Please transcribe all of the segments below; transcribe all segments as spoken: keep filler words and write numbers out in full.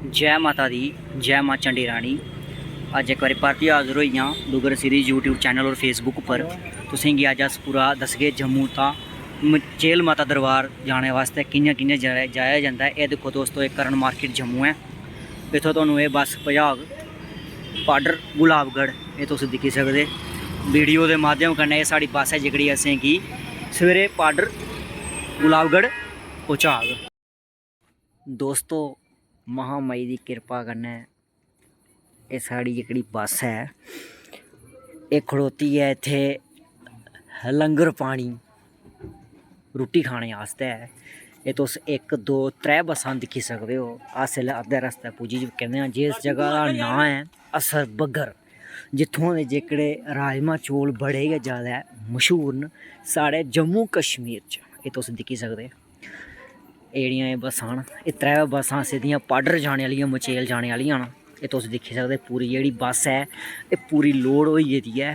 जै माता दी, जै मां चंडी रानी। अज्ज इक बारी परतियै हाजर होई आं डुग्गर सीरीज YouTube चैनल और Facebook पर। तुसेंगी अज्ज अस पूरा दसगे जम्मू दा मचेल माता दरबार जाने वास्तै कि'यां कि'यां जाया, जाया जंदा ऐ। एह् दिक्खो दोस्तो, एह् करण मार्केट जम्मू ऐ। इत्थुं तुहानू एह् बस पजाग पाडर गुलाबगढ़, एह् तुस दिक्खी सकदे। वीडियो दे माध्यम कन्नै एह् साढ़ी बस ऐ जेह्कड़ी असेंगी सवेरे पाडर गुलाबगढ़ पहुँचाग। दोस्तो, महामाई दी किरपा कन्नै एह् साढ़ी जेह्कड़ी बस ऐ, एह् खड़ोती ऐ इत्थै लंगर पानी, रुट्टी खाने आस्तै। एह् तुस इक, दो, त्रै बस्सां दिक्खी सकदे ओ। अस इसलै अद्धे रस्तै पुज्जी चुके दे आं। जिस जगह दा नांऽ ऐ असर बग्गर, जित्थुआं दे जेह्कड़े राजमा चौल बड़े गै जैदा मश्हूर न साढ़े जम्मू कश्मीर च, एह् तुस दिक्खी सकदे। एह् जेह्ड़ियां एह् बस्सां न, एह् त्रै बस्सां सिद्धियां पाडर जाने आह्लियां, मचेल जाने आह्लियां न। एह् तुस दिक्खी सकदे, पूरी जेह्ड़ी बस ऐ, एह् पूरी लोड होई गेदी ऐ।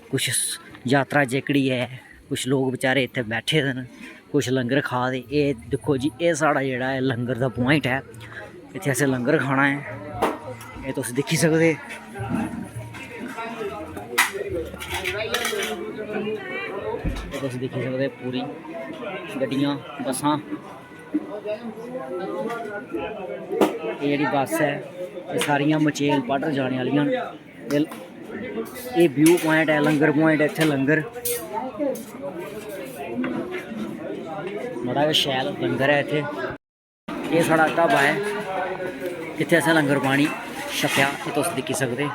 कुछ स-, यात्रा जेह्कड़ी ऐ, कुछ लोक बेचारे इत्थै बैठे दे न, कुछ लंगर खा दे। एह् दिक्खो जी, एह् साढ़ा जेह्ड़ा ऐ लंगर दा प्वाइंट ऐ, इत्थै असें लंगर खाना ऐ। एह् तुस दिक्खी सकदे, एह् तुस दिक्खी सकदे पूरी गड्डियां, बस्सां। एह् जेह्ड़ी बस ऐ, एह् सारियां मचेल पाडर जाने आह्लियां न। एह्, एह् व्यू प्वाइंट ऐ, लंगर प्वाइंट ऐ, इत्थै लंगर। बड़ा गै शैल लंगर ऐ इत्थै। एह् साढ़ा ढाबा ऐ, इत्थै असें लंगर पानी छकेआ, एह् तुस दिक्खी सकदे।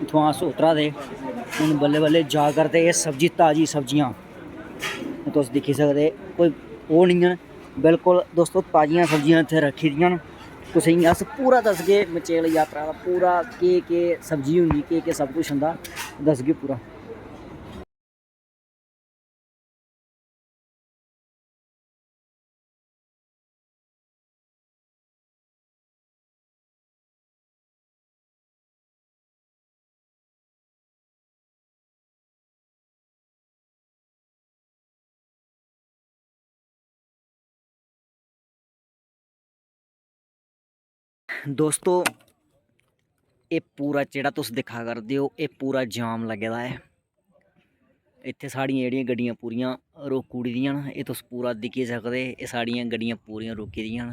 इत्थुआं अस उतरा दे, हून बल्लें बल्लें जा करदे। एह् सब्जी, ताजी सब्जियां तुस दिक्खी सकदे, कोई ओह् निं ऐ, बिल्कुल दोस्तो ताजियां सब्जियां इत्थै रक्खी दियां न। तुसेंगी अस पूरा दसगे मचेल यात्रा दा, पूरा केह् केह् सब्जी होंदी, केह् केह् सब कुछ होंदा, दसगे पूरा। दोस्तो, एह् पूरा जेह्ड़ा तुस दिक्खा करदे ओ, एह् पूरा जाम लग्गे दा ऐ। इत्थै साढ़ियां जेह्ड़ियां गड्डियां पूरियां रोकी ओड़ी दियां न, एह् तुस पूरा दिक्खी सकदे। एह् साढ़ियां गड्डियां पूरियां रोकी दियां न।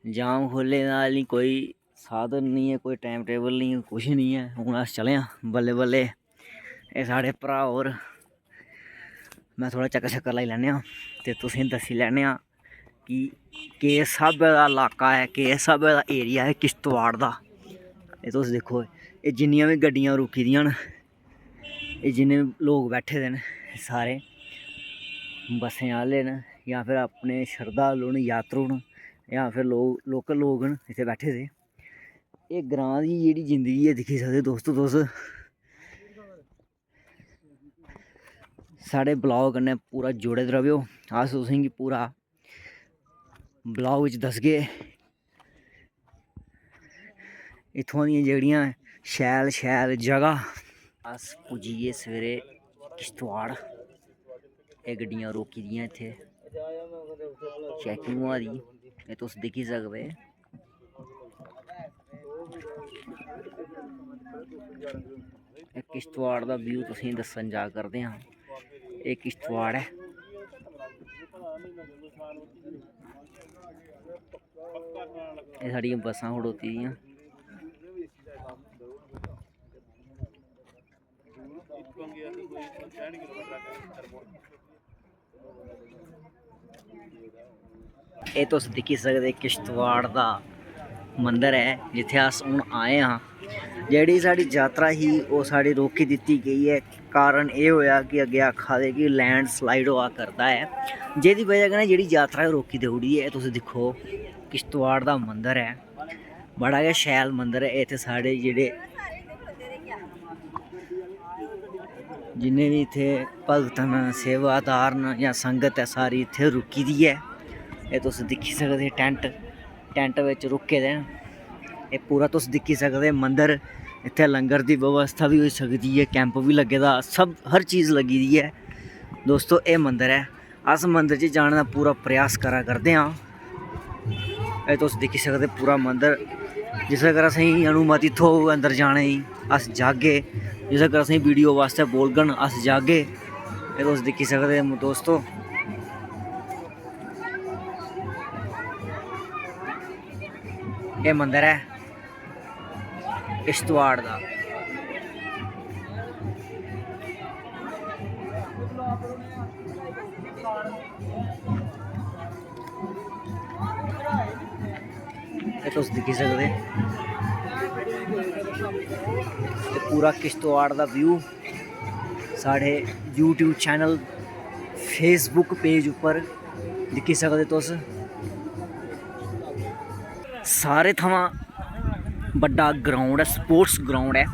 जाम खोह्ल्ले दा आह्ली कोई साधन निं ऐ, कोई टाइम टेबल निं ऐ, कुछ निं ऐ। हून अस चले आं बल्लें बल्लें। एह् साढ़े भ्राऽ होर, में थोह्ड़ा चक्कर शक्कर लाई लैन्ने आं ते तुसेंगी दस्सी लैन्ने आं कि किस स्हाबै दा लाका ऐ, किस स्हाबै दा एरिया ऐ किश्तवाड़ दा। एह् तुस दिक्खो, एह् जिन्नियां बी गड्डियां रुकी दियां न, एह् जिन्ने बी लोक बैठे दे न, सारे बस्सें आह्ले न जां फिर अपने शरधालु न, यात्रु न, जां फिर लोक, लोकल लोक न इत्थै बैठे दे। एह् ग्रांऽ दी जेह्ड़ी जिंदगी ऐ, दिक्खी सकदे दोस्तो तुस। साढ़े ब्लॉग कन्नै पूरा जुड़े दे रवेओ, अस तुसेंगी पूरा ब्लॉग बिच दसगे। इत्थुआं दियां जेह्ड़ियां शैल शैल जगह। अस पुज्जी गे सवेरे किश्तवाड़। एह् गड्डियां रोकी दियां इत्थै, चैकिंग होआ दी, एह् तुस दिक्खी सकदे। एह् किश्तवाड़ दा व्यू तुसेंगी दस्सन जा करदे आं। एह् किश्तवाड़ ऐ, एह् साढ़ियां बस्सां खड़ोती दियां। एह् तुस दिक्खी सकदे किश्तवाड़ दा मंदर ऐ जित्थै अस हून आए आं। जेह्ड़ी साढ़ी जातरा ही ओह् साढ़ी रोकी दित्ती गेई ऐ। कारण एह् होएआ कि अग्गें आखा दे कि लैंड स्लाइड होआ करदा ऐ, जेह्दी बजह कन्नै जेह्ड़ी जातरा ऐ ओह् रोकी देई ओड़ी ऐ। तुस दिक्खो किश्तवाड़ दा मंदर ऐ। बड़ा गै शैल मंदर ऐ। इत्थै साढ़े जेह्ड़े जिन्ने बी इत्थै भगत न, सेवादार न जां संगत ऐ, सारी इत्थै रुकी दी ऐ। एह् तुस दिक्खी सकदे टैंट, टैंट बिच रुके दे न। एह् पूरा तुस दिक्खी सकदे मंदर, इत्थै लंगर दी व्यवस्था बी होई सकदी ऐ, कैंप बी लग्गे दा, सब हर चीज़ लग्गी दी ऐ। दोस्तो, एह् मंदर ऐ, अस मंदर च जाने दा पूरा प्रयास करा करदे आं। एह् तुस दिक्खी सकदे पूरा मंदर, जिस अगर असेंगी अनुमति थ्होग अंदर जाने दी, अस जागे। जिस अगर असेंगी वीडियो बास्तै बोलगन, अस जागे। एह् तुस दिक्खी सकदे दोस्तो, एह् मंदर ऐ किश्तवाड़ दा। एह् तुस दिक्खी सकदे, ते पूरा किश्तवाड़ दा व्यू साढ़े YouTube चैनल, Facebook पेज उप्पर दिक्खी सकदे तुस। सारे थमां बड्डा ग्राउंड ऐ, स्पोर्ट्स ग्राउंड ऐ।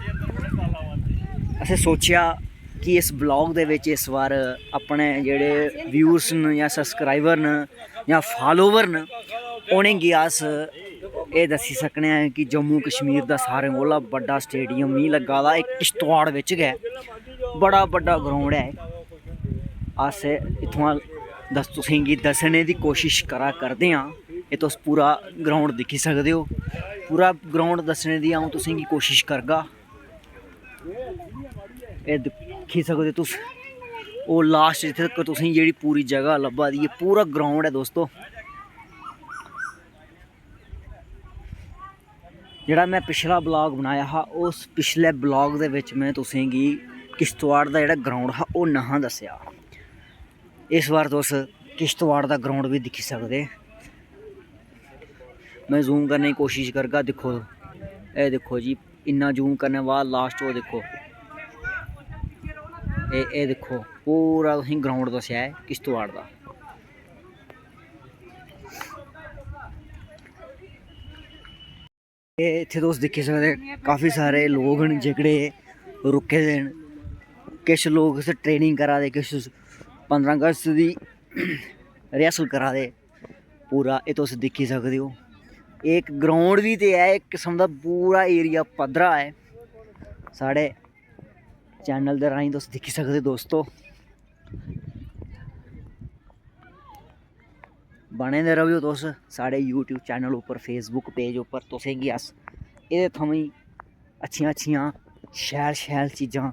असें सोचेआ कि इस ब्लॉग दे बिच इस बार अपने जेह्ड़े व्यूअर्स न जां सब्सक्राइबर न जां फॉलोअर न, उ'नेंगी अस एह् दस्सी सकने आं कि जम्मू कश्मीर दा सारें कोला बड्डा स्टेडियम मिगी लग्गा दा एह् किश्तवाड़ बिच गै, बड़ा बड्डा ग्राउंड ऐ। अस इत्थुआं दस-, तुसेंगी दस्सने दी कोशिश करा करदे आं। एह् तुस पूरा ग्राउंड दिक्खी सकदे ओ। पूरा ग्राउंड दस्सने दी अ'ऊं तुसेंगी कोशिश करगा। एह् दिक्खी सकदे तुस, ओह् लास्ट जित्थै तक तुसेंगी जेह्ड़ी पूरी जगह लब्भा दी ऐ, पूरा ग्राउंड ऐ दोस्तो। जेह्ड़ा में पिछला ब्लॉग बनाया हा, उस पिछले ब्लॉग दे बिच में तुसेंगी किश्तवाड़ दा जेह्ड़ा ग्राउंड हा, ओह् नहा दस्सेआ। इस बार तुस किश्तवाड़ दा ग्राउंड बी दिक्खी सकदे। में जूम करने दी कोशिश करगा। दिक्खो, एह् दिक्खो जी, इन्ना जूम करने बाद लास्ट ओह् दिक्खो, एह्, एह् दिक्खो, पूरा तुसेंगी ग्राउंड दस्सेआ ऐ किश्तवाड़ दा। एह् इत्थै तुस दिक्खी सकदे, काफी सारे लोग न जेह्कड़े रुके दे न। किश लोग इत्थै ट्रेनिंग करा दे, किश पंदरां अगस्त दी रिहर्सल करा दे। पूरा एह् तुस दिक्खी सकदे ओ, एह् इक ग्राउंड बी ते ऐ, इक किस्म दा पूरा एरिया पद्धरा ऐ। साढ़े चैनल दे राहें तुस दिक्खी सकदे दोस्तो। बने दे रवेओ तुस साढ़े YouTube चैनल उप्पर, Facebook पेज उप्पर। तुसेंगी अस एह्दे थमां ही अच्छियां अच्छियां शैल शैल चीजां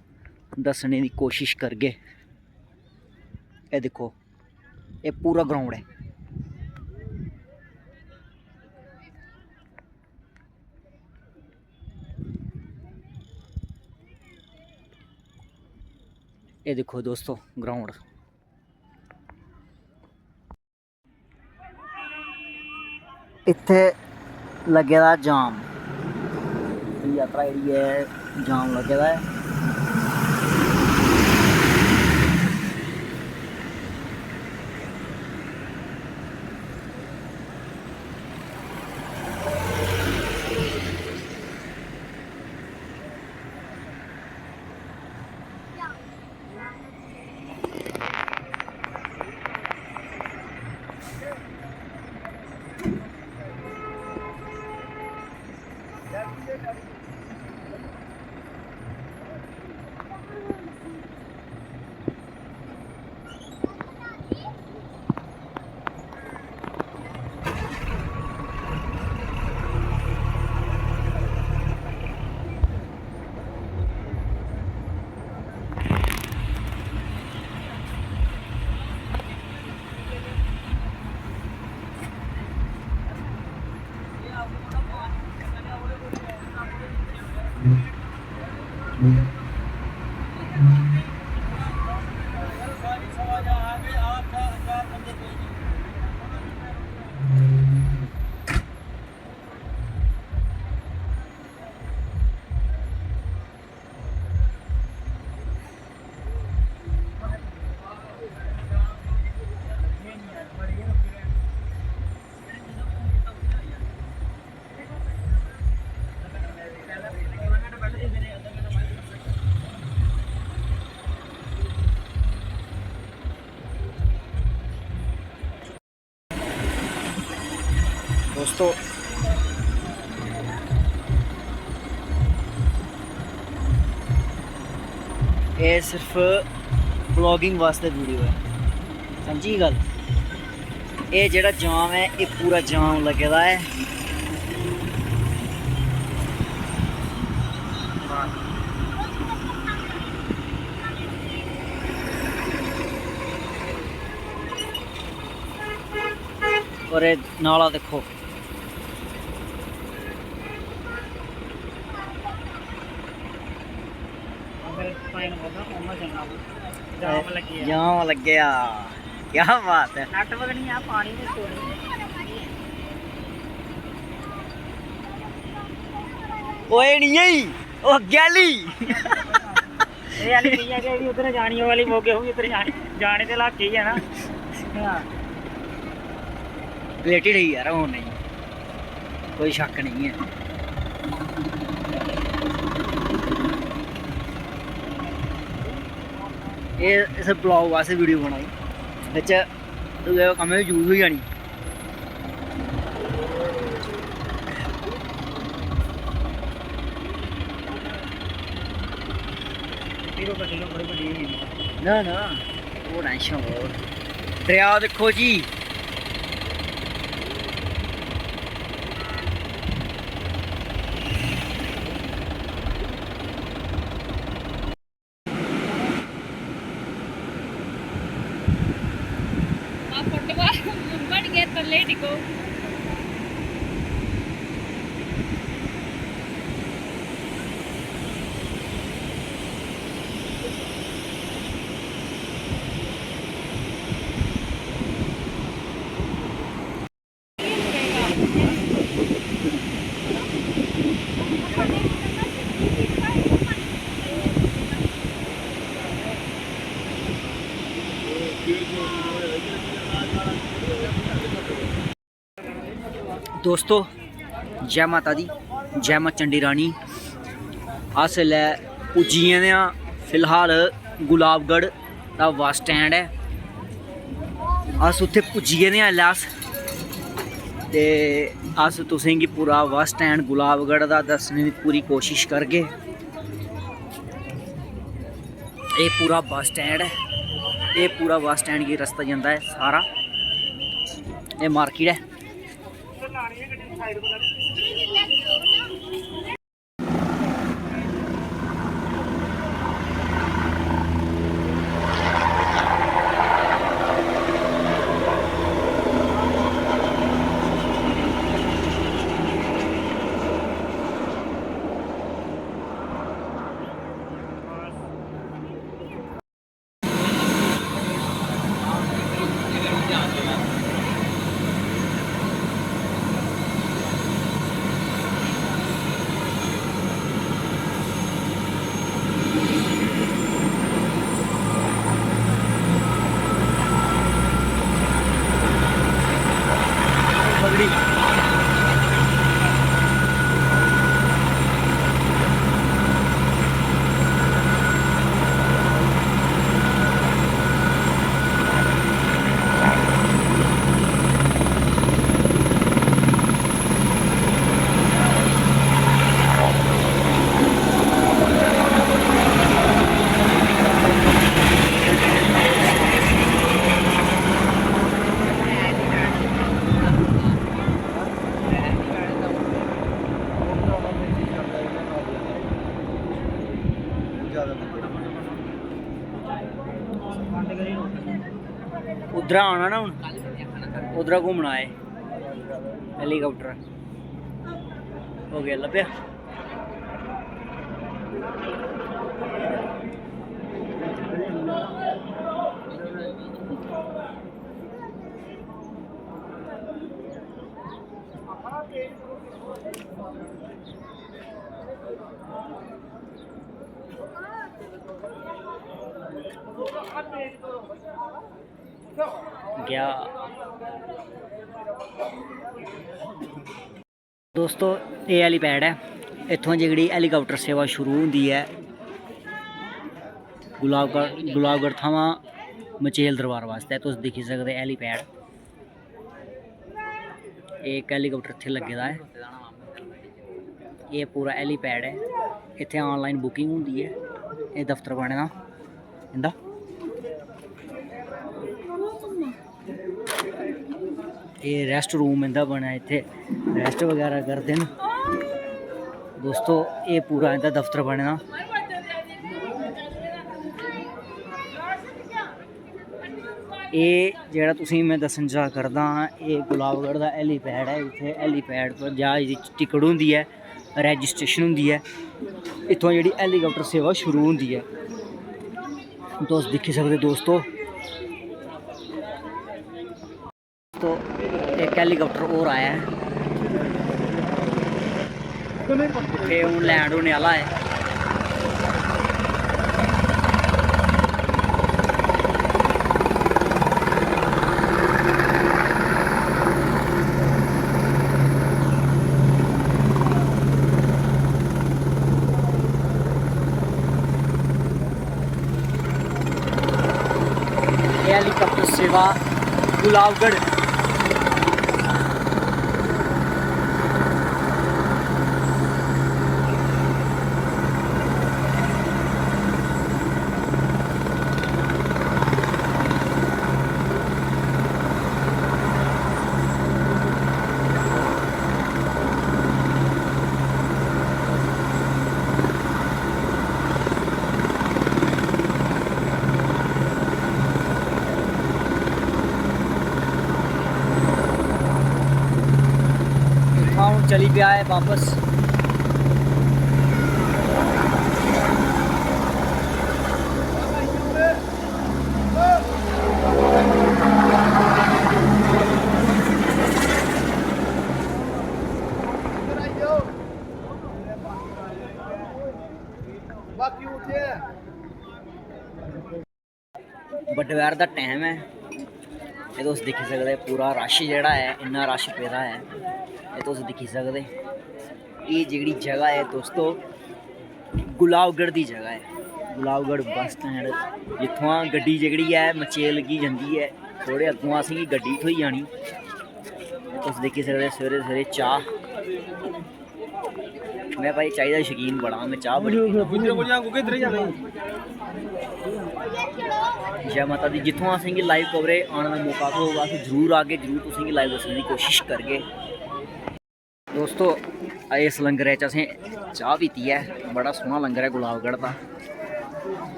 दस्सने दी कोशिश करगे। एह् दिक्खो, एह् पूरा ग्राउंड ऐ। एह् दिक्खो दोस्तो, ग्राउंड। इत्थै लग्गे दा जाम, यात्रा जेह्ड़ी ऐ, जाम लग्गे दा ऐ। दोस्तों, एह् सिर्फ व्लॉगिंग वास्तै वीडियो ऐ, समझी गल्ल? एह् जेह्ड़ा जाम ऐ, एह् पूरा जाम लग्गे दा ऐ। और एह् नाला दिक्खो। जाम लग्गेआ। क्या बात ऐ। नैटवर्क निं ऐ, पानी बी कोई। ओए निं ऐ, ओह् अग्गें आह्ली। एह् आह्ली निं ऐ कि एह् बी उद्धर जानी, ओह् आह्ली मोगे, ओह् बी उद्धर जानी, जाने दे लाके ही ऐ ना। हां। रिलेटेड ही यार, ओह् नेईं, कोई शक्क नेईं ऐ। एह् इस ब्लॉग वास्तै वीडियो बनाई, बिच दूए कम्मै बी यूज़ होई जानी। ना, ना, ओह् टैंशन लो। दरेआ दिक्खो जी। आ फोटो बन गए, थल्ले ही टिको। दोस्तो, जै माता दी, जै मां चंडी रानी। अस इसलै पुज्जी गेदे आं फिलहाल गुलाबगढ़ दा बस स्टैंड ऐ। अस उत्थै पुज्जी गेदे आं इसलै अस, ते अस तुसेंगी पूरा बस स्टैंड गुलाबगढ़ दा दस्सने दी पूरी कोशश करगे। एह् पूरा बस स्टैंड ऐ, एह् पूरा बस स्टैंड गी रस्ता जंदा ऐ सारा। एह् मार्केट ऐ। उद्धरा आना ना हून, उद्धरा घूमना आए। हेलीकॉप्टर हो गया लब्भेआ। गया। दोस्तो, एह् हेलीपैड ऐ, इत्थुआं जेह्ड़ी हेलीकॉप्टर सेवा शुरू होंदी ऐ गुलाबगढ़, गुलाबगढ़ थमां मचेल दरबार बास्तै। तुस दिक्खी सकदे हेलीपैड, एह् इक हेलीकॉप्टर इत्थै लग्गे दा ऐ। एह् पूरा हेलीपैड ऐ, इत्थै ऑनलाइन बुकिंग होंदी ऐ। एह् दफ्तर बने दा। इंदा। एह् रेस्ट रूम इंदा बने, इत्थै रेस्ट बगैरा करदे न। दोस्तो, एह् पूरा इंदा दफ्तर बने दा। एह् जेह्ड़ा तुसेंगी में दस्सन जा करदा आं, एह् गुलाबगढ़ दा helipad ऐ। इत्थै helipad पर ज्हाज दी टिकट होंदी ऐ, रजिस्ट्रेशन होंदी ऐ। इत्थुआं जेह्ड़ी helicopter सेवा शुरू होंदी ऐ, तुस दिक्खी सकदे दोस्तो। तो इक helicopter होर आया ऐ, ते हून land होने आह्ला ऐ। एह् helicopter सेवा गुलाबगढ़। इत्थां हून चली पेआ ऐ बापस। बड्डे पैह्र दा टैम ऐ, एह् तुस दिक्खी सकदे पूरा रश जेह्ड़ा ऐ, इन्ना रश पेदा ऐ, एह् तुस दिक्खी सकदे। एह् जेह्ड़ी जगह ऐ दोस्तो, गुलाबगढ़ दी जगह ऐ, गुलाबगढ़ बस स्टैंड, जित्थुआं गड्डी जेह्ड़ी ऐ मचेल गी जंदी ऐ, थोह्ड़े अग्गुआं असेंगी गड्डी थ्होई जानी। तुस दिक्खी सकदे सवेरे सवेरे चाह्, में भाई चाही दा शकीन बड़ा, में चाह् बड़ी पीना। जै माता दी। जित्थुआं असेंगी live coverage आने दा मौका थ्होग, अस जरूर आगे, जरूर तुसेंगी live दस्सने दी कोशिश करगे। दोस्तो, इस लंगरै च असें चाह् पीती ऐ, बड़ा सोह्ना लंगर ऐ गुलाबगढ़ दा।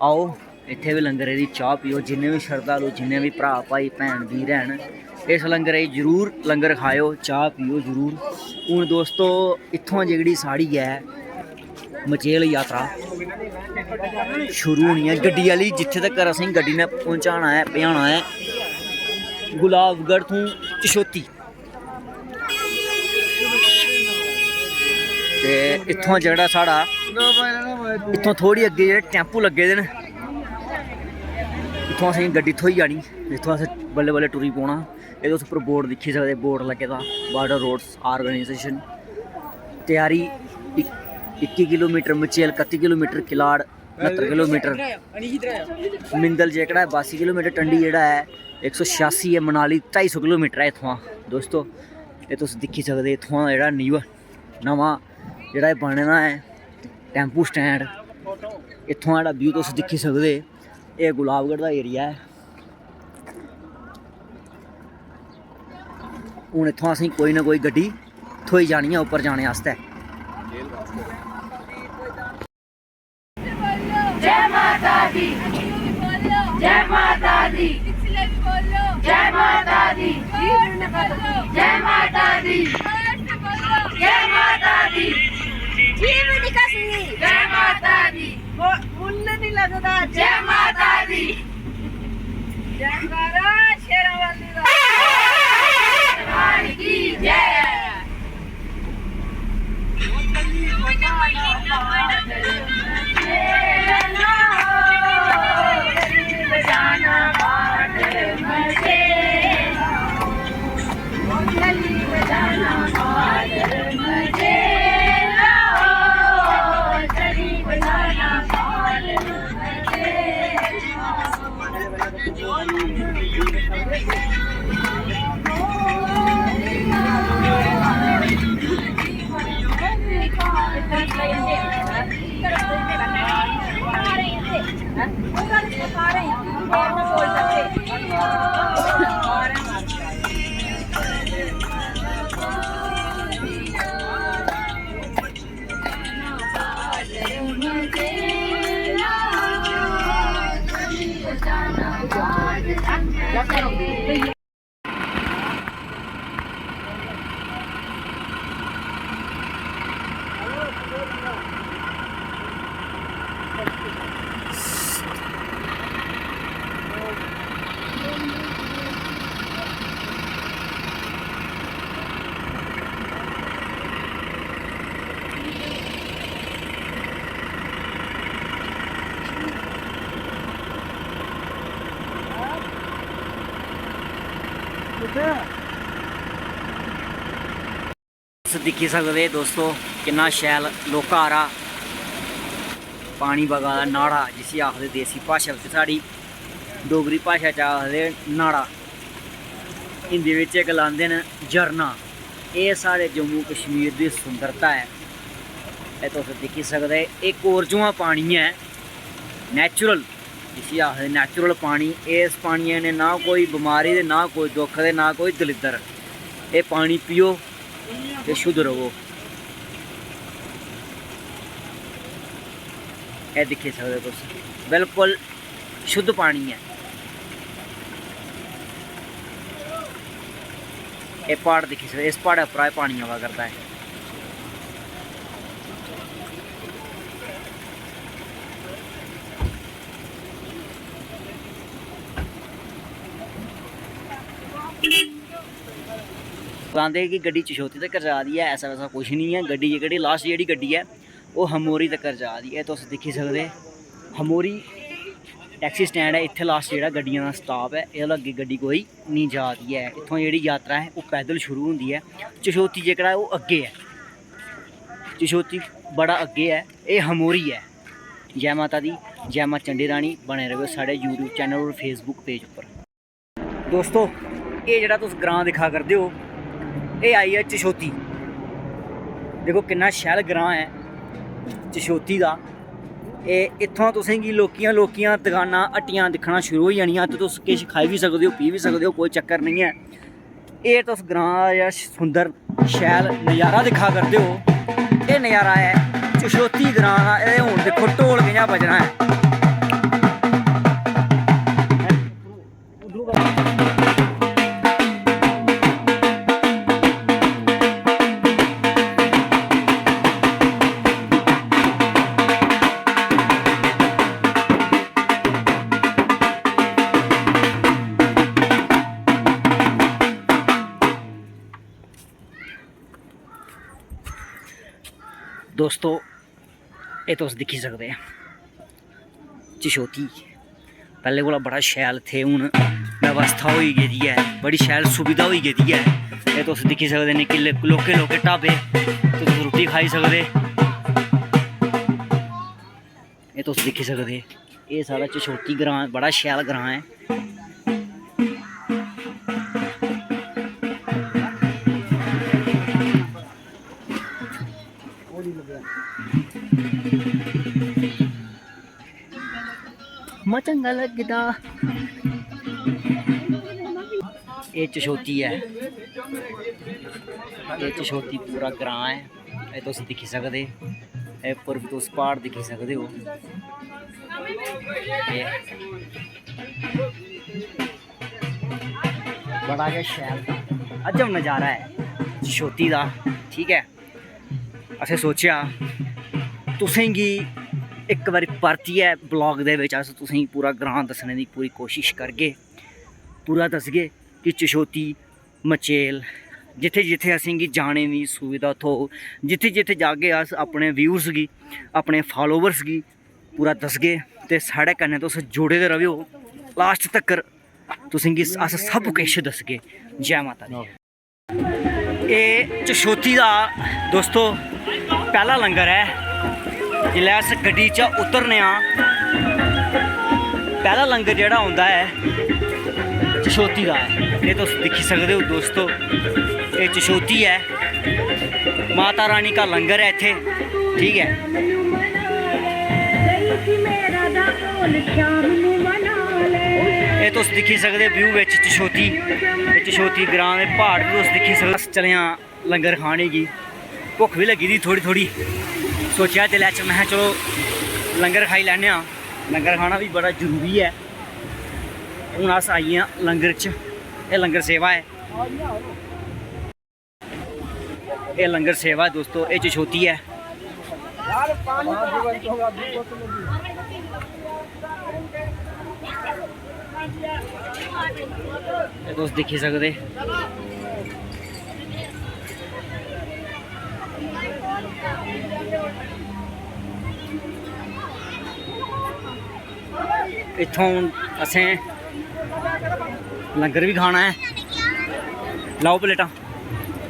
आओ, इत्थै बी लंगरै दी चाह् पियो, जिन्ने बी शरधालु, जिन्ने बी भ्राऽ, भाई, भैन, वीर हैन, इस लंगरै गी जरूर लंगर खाएओ, चाह् पियो जरूर। हून दोस्तो, इत्थुआं जेह्ड़ी साढ़ी ऐ मचेल यात्रा शुरू होनी ऐ। गड्डी आह्ली जित्थै तक्कर असेंगी गड्डी ने पहुंचाना ऐ, पजाना ऐ, गुलाबगढ़ तों चछोती। ते इत्थुआं जेह्ड़ा साढ़ा, इत्थुआं थोह्ड़ी अग्गें जेह्ड़े टैम्पू लग्गे दे न, इत्थुआं असेंगी गड्डी थ्होई जानी, जित्थुआं अस बल्लें बल्लें टुरी पौना। एह्दे उस उप्पर बोर्ड दिक्खी सकदे, बोर्ड लग्गे दा Border Roads Organisation। त्यारी इक-, इक्की किलोमीटर मचेल, कत्ती किलोमीटर किलाड़, न्हत्तर किलोमीटर। मिंदल जेह्कड़ा ऐ बासी किलोमीटर, टंडी जेह्ड़ा ऐ इक सौ छेआसी ऐ, मनाली ढाई सौ किलोमीटर ऐ इत्थुआं। दोस्तो, एह् तुस दिक्खी सकदे इत्थुआं जेह्ड़ा न्यू, नमां जेह्ड़ा एह् बने दा ऐ टैम्पू स्टैंड, इत्थुआं जेह्ड़ा व्यू तुस दिक्खी सकदे। एह् गुलाबगढ़ दा एरिया ऐ। हून इत्थुआं असेंगी कोई ना कोई गड्डी थ्होई जानी ऐ उप्पर जाने आस्तै। जय माता दी, जय माता दी, जय माता दी, जय माता दी, जय माता दी। जीव निकसनी। जय माता दी। मु-, मुल्ल नहीं लगदा। जय माता दी। जयकारा शेरां वाली दा। भगवान की जय। तुस दिक्खी सकदे दोस्तो, किन्ना शैल लौह्का हारा पानी बगा दा, नाड़ा जिसी आखदे देसी भाशा बिच, साढ़ी डोगरी भाशा च आखदे नाड़ा, हिंदी बिच गलांदे न झरना। एह् साढ़े जम्मू कश्मीर दी सुंदरता ऐ। एह् तुस दिक्खी सकदे, एह् कोरजुआं पानी ऐ, natural, जिसी आखदे natural पानी। इस पानियै कन्नै ना कोई बमारी ते ना कोई दुख ते ना कोई दलिद्दर। एह् पानी पियो ते शुद्ध रवो। एह् दिक्खी सकदे तुस, बिल्कुल शुद्ध पानी ऐ। एह् प्हाड़ दिक्खी सकदे, इस प्हाड़ै उप्परा एह् पानी आवा करदा ऐ। गलांदे कि गड्डी चशोती तगर जा दी ऐ, ऐसा वैसा कुछ निं ऐ। गड्डी जेह्ड़ी, last जेह्ड़ी गड्डी ऐ, ओह् हमोरी तगर जा दी ऐ। तुस दिक्खी सकदे, हमोरी taxi stand ऐ, इत्थै last जेह्ड़ा गड्डियें दा stop ऐ, एह्दे कोला अग्गें गड्डी कोई निं जा दी ऐ। इत्थुआं जेह्ड़ी यात्रा ऐ, ओह् पैदल शुरू होंदी ऐ। चशोती जेह्कड़ा ऐ, ओह् अग्गें ऐ, चशोती बड़ा अग्गें ऐ। एह् हमोरी ऐ। जै माता दी, जै मां चंडी रानी। बने र'वो साढ़े YouTube channel और Facebook page उप्पर। दोस्तो, एह् जेह्ड़ा तुस ग्रांऽ दिक्खा करदे ओ, एह् आई गेआ चशोती। दिक्खो किन्ना शैल ग्रांऽ ऐ चशोती दा। एह् इत्थुआं तुसेंगी लौह्कियां लौह्कियां दकानां, हट्टियां दिक्खना शुरू होई जानियां। ते तुस किश खाई बी सकदे ओ, पी बी सकदे ओ, कोई चक्कर नेईं ऐ। एह् तुस ग्रांऽ दा जेह्ड़ा सुंदर शैल नज़ारा दिक्खा करदे ओ, एह् नज़ारा ऐ चशोती ग्रांऽ दा। एह् हून दिक्खो ढोल कि'यां बजना ऐ। दोस्तो, एह् तुस दिक्खी सकदे, चशोती पैह्लें कोला बड़ा शैल इत्थै हून व्यवस्था होई गेदी ऐ, बड़ी शैल सुविधा होई गेदी ऐ। एह् तुस दिक्खी सकदे न कि ले-, लौह्के लौह्के ढाबे, तुस रुट्टी खाई सकदे। एह् तुस दिक्खी सकदे, एह् साढ़ा चशोती ग्रांऽ, बड़ा शैल ग्रांऽ ऐ। मां चंगा लगदा। एह् चशोती ऐ, एह् चशोती पूरा ग्रांऽ ऐ। एह् तुस दिक्खी सकदे, एह् उप्पर बी तुस प्हाड़ दिक्खी सकदे ओ। एह् बड़ा गै शैल अजब नज़ारा ऐ चशोती दा, ठीक ऐ। असें सोचेआ तुसेंगी इक बारी परतियै vlog दे बिच अस तुसेंगी पूरा ग्रांऽ दस्सने दी पूरी कोशिश करगे, पूरा दस्सगे कि चशोती मचेल, जित्थै जित्थै असेंगी जाने दी सुविधा थ्होग, जित्थै जित्थै जागे अस अपने viewers गी, अपने followers गी पूरा दसगे। ते साढ़े कन्नै तुस जुड़े दे रवेओ last तक्कर, तुसेंगी अस सब किश दसगे। जै माता दी। एह् चशोती दा दोस्तो पैह्ला लंगर ऐ। जिसलै अस गड्डी चा उतरने आं, पैह्ला लंगर जेह्ड़ा औंदा ऐ चशोती दा ऐ। एह् तुस दिक्खी सकदे ओ दोस्तो, एह् चशोती ऐ, माता रानी का लंगर ऐ इत्थै, ठीक ऐ। एह् तुस दिक्खी सकदे व्यू बिच चछोती, एह् चछोती ग्रांऽ दे प्हाड़ बी तुस दिक्खी सकदे। अस चले आं लंगर खाने गी, भुक्ख बी लग्गी दी थोह्ड़ी थोह्ड़ी। सोचेआ दिलै च, महां चलो लंगर खाई लैन्ने आं, लंगर खाना बी बड़ा जरूरी ऐ। हून अस आई गे आं लंगर च, एह् लंगर सेवा ऐ। एह् लंगर सेवा ऐ दोस्तो, एह् चछोती ऐ। एह् तुस दिक्खी सकदे। इत्थों हून असें लंगर बी खाना ऐ। लाओ प्लेटां।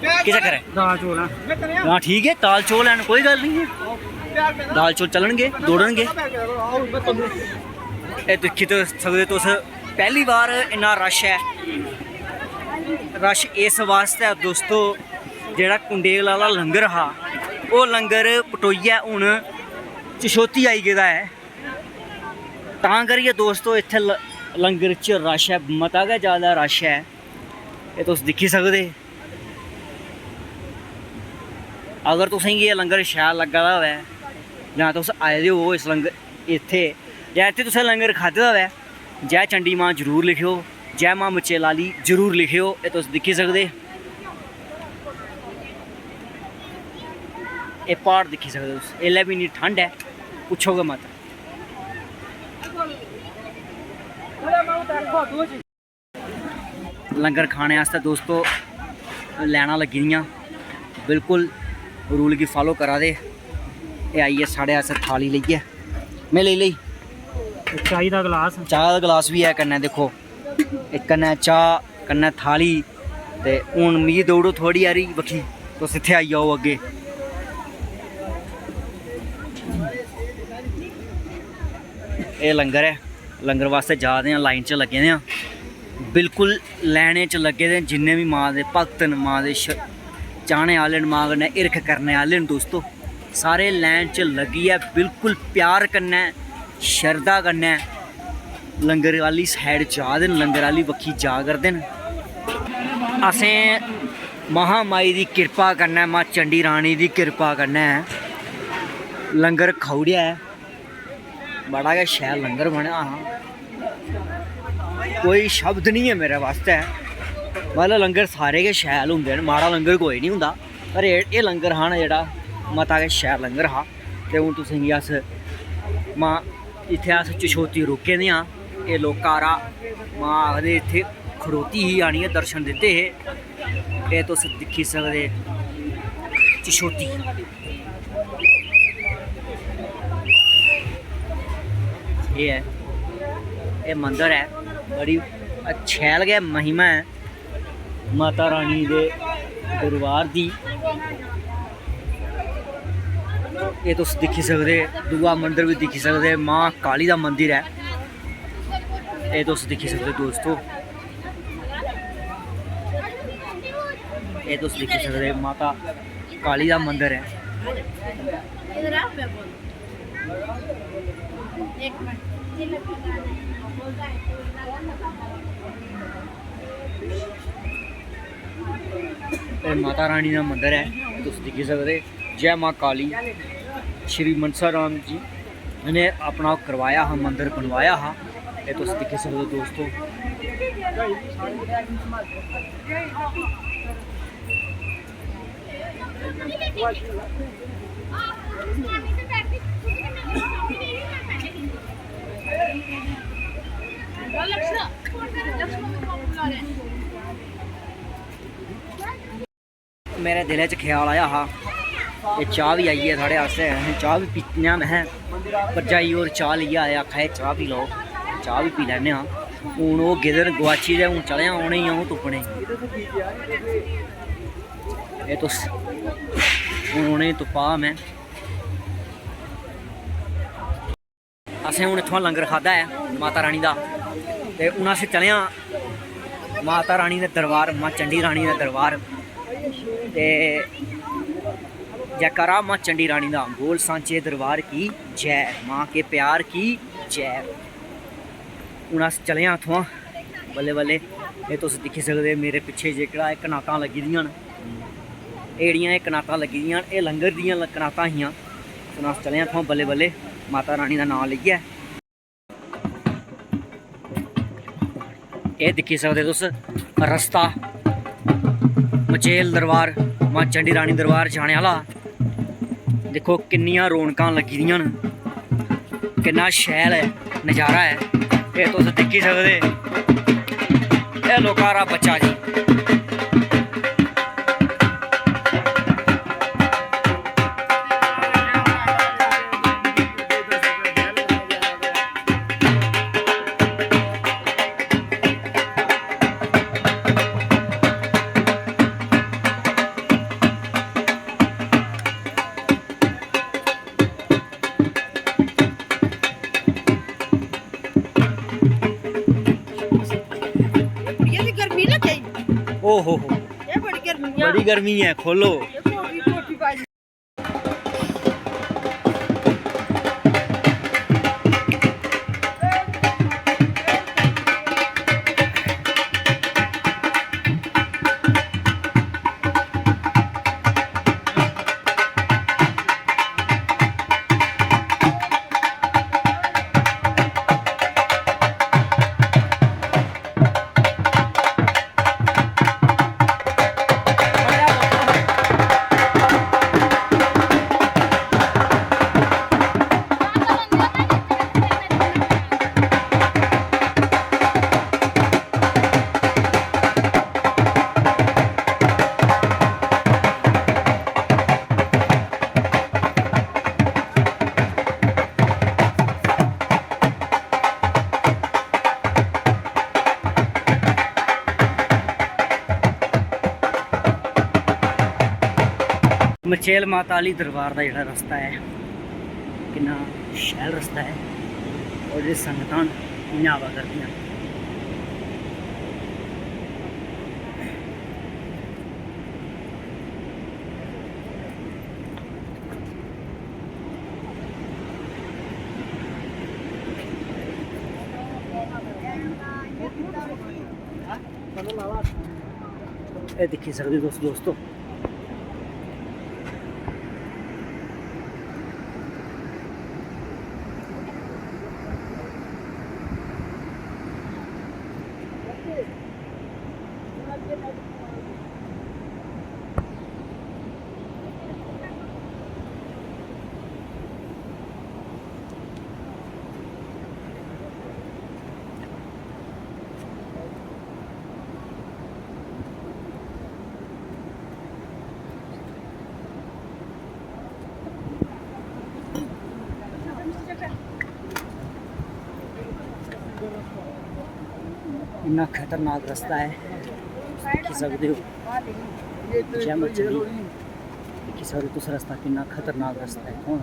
केह् चक्कर ऐ? दाल चौल ऐ। हां, ठीक ऐ, दाल चौल हैन, कोई गल्ल निं ऐ। दाल चौल चलनगे, दौड़नगे। एह् दिक्खी ते सकदे तुस, पैह्ली बार इन्ना रश ऐ। रश इस वास्तै दोस्तो, जेह्ड़ा कुंडेल आह्ला लंगर हा, ओह् लंगर पटोइयै हून चछोती आई गेदा ऐ। तां करियै दोस्तो, इत्थै ल-, लंगर च रश ऐ, मता गै ज़्यादा रश ऐ। एह् तुस दिक्खी सकदे। अगर तुसेंगी एह् लंगर शैल लग्गा दा होऐ जां तुस आए दे ओ इस लंगर इत्थै, जां इत्थै तुसें लंगर खाद्धे दा होऐ, जै चंडी मां जरूर लिखेओ, जै मां मचेल आह्ली जरूर लिखेओ। एह् तुस दिक्खी सकदे, एह् प्हाड़ दिक्खी सकदे तुस। एल्लै बी इन्नी ठंड ऐ, पुच्छो गै मत। लंगर खाने आस्तै दोस्तो, लाइनां लग्गी दियां, बिल्कुल रूल गी फालो करा दे। एह् आई गे साढ़े आस्तै थाली लेइयै, में लेई लेई। चाही दा गलास। चाह् दा गलास बी ऐ कन्नै, दिक्खो, इक कन्नै चाह्, कन्नै थाली। ते हून मिगी देई ओड़ो थोह्ड़ी हारी बक्खी, तुस इत्थै आई जाओ अग्गें। एह् लंगर ऐ, लंगर वास्तै जा दे आं, लाइन च लग्गे दे आं, बिल्कुल लाइनें च लग्गे दे न। जिन्ने बी मां दे भक्त न, मां दे श-, चाह्ने आह्ले न, मां कन्नै हिरख करने आह्ले न दोस्तो, सारे लाइन च लग्गियै बिल्कुल प्यार कन्नै, शरधा कन्नै लंगर आह्ली साइड जा दे न, लंगर आह्ली बक्खी जा करदे न। असें महामाई दी किरपा कन्नै, मां चंडी रानी दी किरपा कन्नै लंगर खाई ओड़ेआ ऐ। बड़ा गै शैल लंगर बने दा हा, कोई शब्द निं ऐ मेरे बास्तै। मतलब लंगर सारे गै शैल होंदे न, माड़ा लंगर कोई निं होंदा, पर एह्, एह् लंगर हा ना जेह्ड़ा, मता गै शैल लंगर हा। ते हून तुसेंगी अस मां, इत्थै अस चछोती रुके दे आं। एह् लोक कारा मां आखदे इत्थै खड़ोती ही, आनियै दर्शन दित्ते हे। एह् तुस दिक्खी सकदे चछोती। एह् ऐ, एह् मंदर ऐ, बड़ी शैल गै महिमा ऐ माता रानी दे दरबार दी। एह् तुस दिक्खी सकदे, दूआ मंदर बी दिक्खी सकदे, मां काली दा मंदर ऐ। एह् तुस दिक्खी सकदे दोस्तो, एह् तुस दिक्खी सकदे माता काली दा मंदर ऐ। एह् माता रानी दा मंदर ऐ, तुस दिक्खी सकदे। जै मां काली। श्री मनसा राम जी ने अपना करवाया हा, मंदर बनवाया हा। एह् तुस दिक्खी सकदे दोस्तो। मेरे दिलै च ख्याल आया हा, एह् चाह् बी आई ऐ साढ़े आस्तै, असें चाह् बी पीने आं। महैं भरजाई होर चाह् लेइयै आए, आखा दे, "चाह् पी लैओ।" चाह् बी पी लैन्ने आं। हून ओह् गेदे न गुआची ते हून चले आं उ'नेंगी अ'ऊं तुप्पने। एह् तुस, हून उ'नेंगी तुप्पा दा में। असें हून इत्थुआं लंगर खाद्धा ऐ माता रानी दा, ते हून अस चले आं माता रानी दे दरबार, मां चंडी रानी दे दरबार। ते जयकारा मां चंडी रानी दा, बोल सांचे दरबार की जय, मां के प्यार की जय। हून अस चले आं इत्थुआं बल्लें बल्लें। एह् तुस दिक्खी सकदे, मेरे पिच्छे जेह्कड़ा एह् कनातां लग्गी दियां न, एह् जेह्ड़ियां एह् कनातां लग्गी दियां न, एह् लंगर दियां ल-, कनातां हियां। हून अस चले आं इत्थुआं बल्लें बल्लें, माता रानी दा नांऽ लेइयै। एह् दिक्खी सकदे तुस, रस्ता मचेल दरबार, मां चंडी रानी दरबार जाने आह्ला। दिक्खो किन्नियां रौनकां लग्गी दियां न, किन्ना शैल ऐ नज़ारा ऐ। एह् तुस दिक्खी सकदे, एह् लौह्का हारा बच्चा जी। ये भी गर्मी लग गई। ओ हो हो। ये बड़ी गर्मी है। बड़ी गर्मी है, खोलो। ये कोटी, कोटी पाई। मचेल माता आह्ली दरबार दा जेह्ड़ा रस्ता ऐ, किन्ना शैल रस्ता ऐ, और जेह्ड़ी संगतां न, इ'यां आवा करदियां न। एह् दिक्खी सकदे तुस दोस्तो, इन्ना खतरनाक रस्ता ऐ, दिक्खी सकदे ओ। जै माता दी। दिक्खी सकदे तुस रस्ता, किन्ना खतरनाक रस्ता ऐ। हून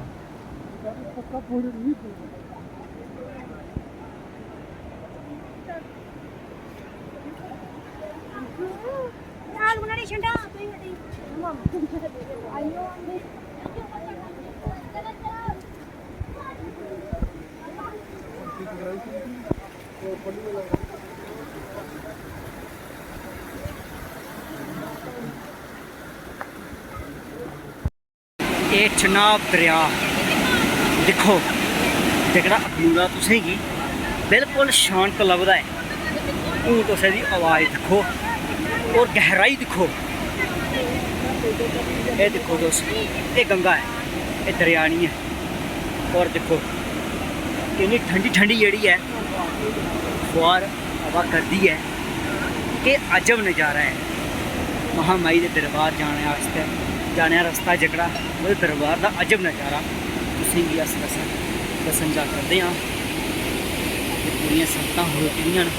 एह् चनाब दरेआ दिक्खो, जेह्कड़ा अखनूरा तुसेंगी बिल्कुल शांत लभदा ऐ, हून तुस एह्दी आवाज़ दिक्खो और गैहराई दिक्खो। एह् दिक्खो तुस, एह् गंगा ऐ, एह् दरेआ निं ऐ। और दिक्खो किन्नी ठंडी ठंडी जेह्ड़ी ऐ फुहार हवा करदी ऐ। केह् अजब नज़ारा ऐ महामाई दे दरबार जाने आस्तै, जाने दा रस्ता जेह्कड़ा, ओह्दे दरबार दा अजब नज़ारा तुसेंगी अस दस्सन, दस्सन जा करदे आं। ते पूरियां संगतां खड़ोती दियां न।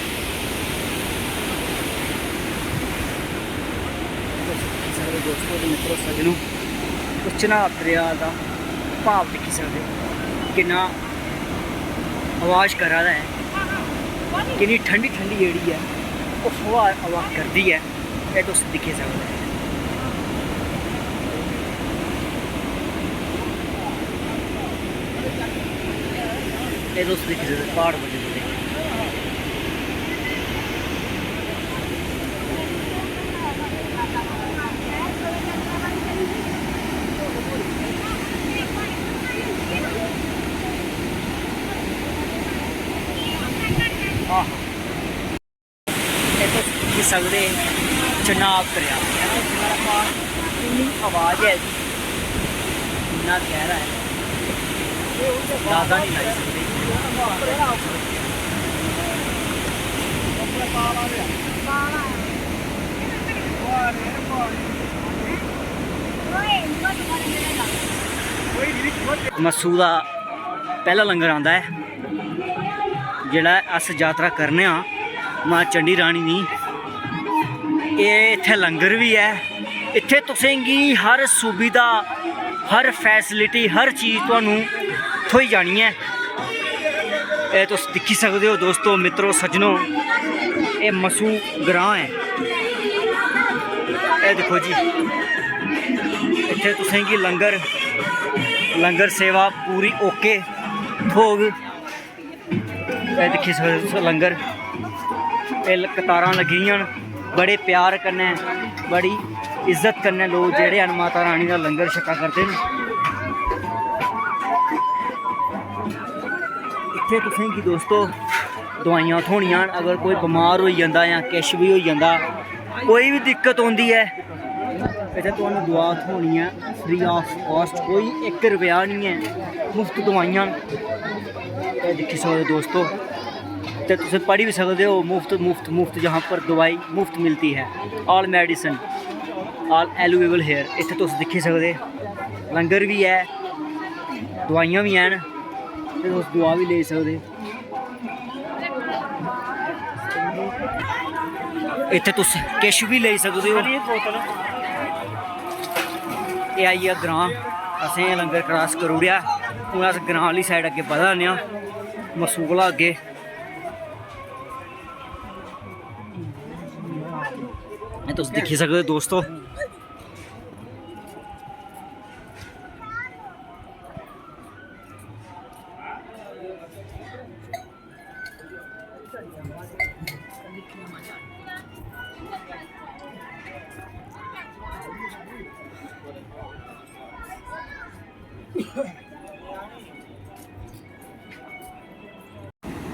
सारे दोस्तो ते मित्रो सज्जनो, तुस चनाब दरेआ दा भाव दिक्खी सकदे ओ, किन्ना आवाज़ करा दा ऐ, किन्नी ठंडी ठंडी जेह्ड़ी ऐ ओह् हवा आवाज़ करदी ऐ, एह् तुस दिक्खी सकदे ओ। एह् तुस दिक्खी सकदे प्हाड़ बड्डे बड्डे। आहो। एह् तुस दिक्खी सकदे चनाब दरेआ, किन्नी आवाज़ ऐ एह्दी, इन्ना गैह्रा ऐ, अंदाज़ा निं लाई सकदे। मस्सू दा पैह्ला लंगर आंदा ऐ। जेह्ड़ा अस जातरा करने आं मां चंडी रानी दी, एह् इत्थै लंगर बी ऐ। इत्थै तुसेंगी हर सुविधा, हर फैसिलिटी, हर चीज तुहानू थ्होई जानी ऐ। एह् तुस दिक्खी सकदे ओ दोस्तो, मित्रो, सज्जनो, एह् मसू ग्रांऽ ऐ। एह् दिक्खो जी, इत्थै तुसेंगी लंगर, लंगर सेवा पूरी ओके थ्होग। एह् दिक्खी सकदे तुस लंगर, एह् ल-, कतारां लग्गी दियां न। बड़े प्यार कन्नै, बड़ी इज्जत कन्नै लोक जेह्ड़े हैन माता रानी दा लंगर छका करदे न। इत्थै तुसेंगी दोस्तो दवाइयां थ्होनियां न। अगर कोई बमार होई जंदा जां किश बी होई जंदा, कोई बी दिक्कत औंदी ऐ, इत्थै तुहानू दुआ थ्होनी ऐ free of cost, कोई इक रपेआ निं ऐ, मुफ्त दवाइयां न। एह् दिक्खी सकदे दोस्तो, ते तुस पढ़ी बी सकदे ओ, मुफ्त, मुफ्त, मुफ्त, यहाँ पर दवाई मुफ्त मिलती है, all medicine, all available here। इत्थै तुस दिक्खी सकदे, लंगर बी ऐ, दवाइयां बी हैन, ते तुस दुआ बी लेई सकदे। इत्थै तुस किश बी लेई सकदे ओ। एह् आई गेआ ग्रांऽ, असें एह् लंगर cross करी ओड़ेआ। हून अस ग्रांऽ आह्ली side अग्गें बधा ने आं, मस्सू कोला अग्गें। एह् तुस दिक्खी सकदे ओ दोस्तो।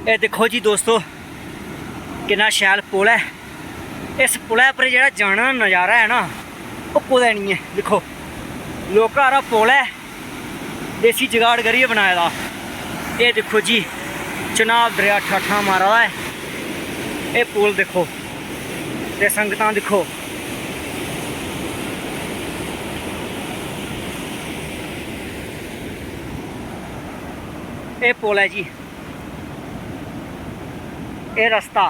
एह् दिक्खो जी दोस्तो, किन्ना शैल पुल ऐ। इस पुलै उप्पर जेह्ड़ा जाने दा नज़ारा ऐ ना, ओह् कुतै निं ऐ। दिक्खो, लौह्का हारा पुल ऐ, देसी जुगाड़ करियै बनाए दा। एह् दिक्खो जी, चनाब दरेआ ठाठां मारा दा ऐ। एह् पुल दिक्खो ते संगतां दिक्खो, एह् पुल ऐ जी, एह् रस्ता,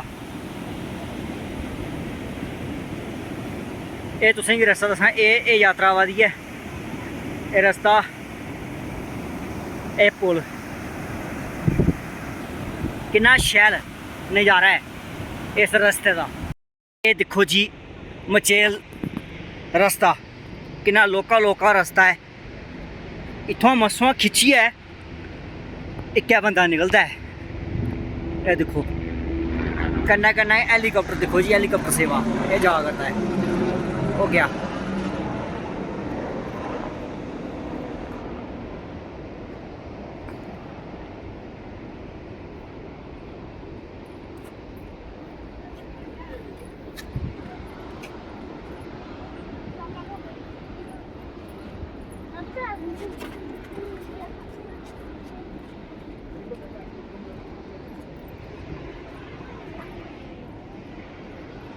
एह् तुसेंगी रस्ता दस्सां, एह्, एह् यात्रा आवा दी ऐ, एह् रस्ता, एह् पुल, किन्ना शैल नज़ारा ऐ इस रस्ते दा। एह् दिक्खो जी, मचेल रस्ता, किन्ना लौह्का लौह्का रस्ता ऐ। इत्थुआं मस्सुआं खिच्चियै इक्कै बंदा निकलदा ऐ। एह् दिक्खो, कन्नै कन्नै helicopter दिक्खो जी, helicopter सेवा, एह् जा करदा ऐ। ओह् गेआ।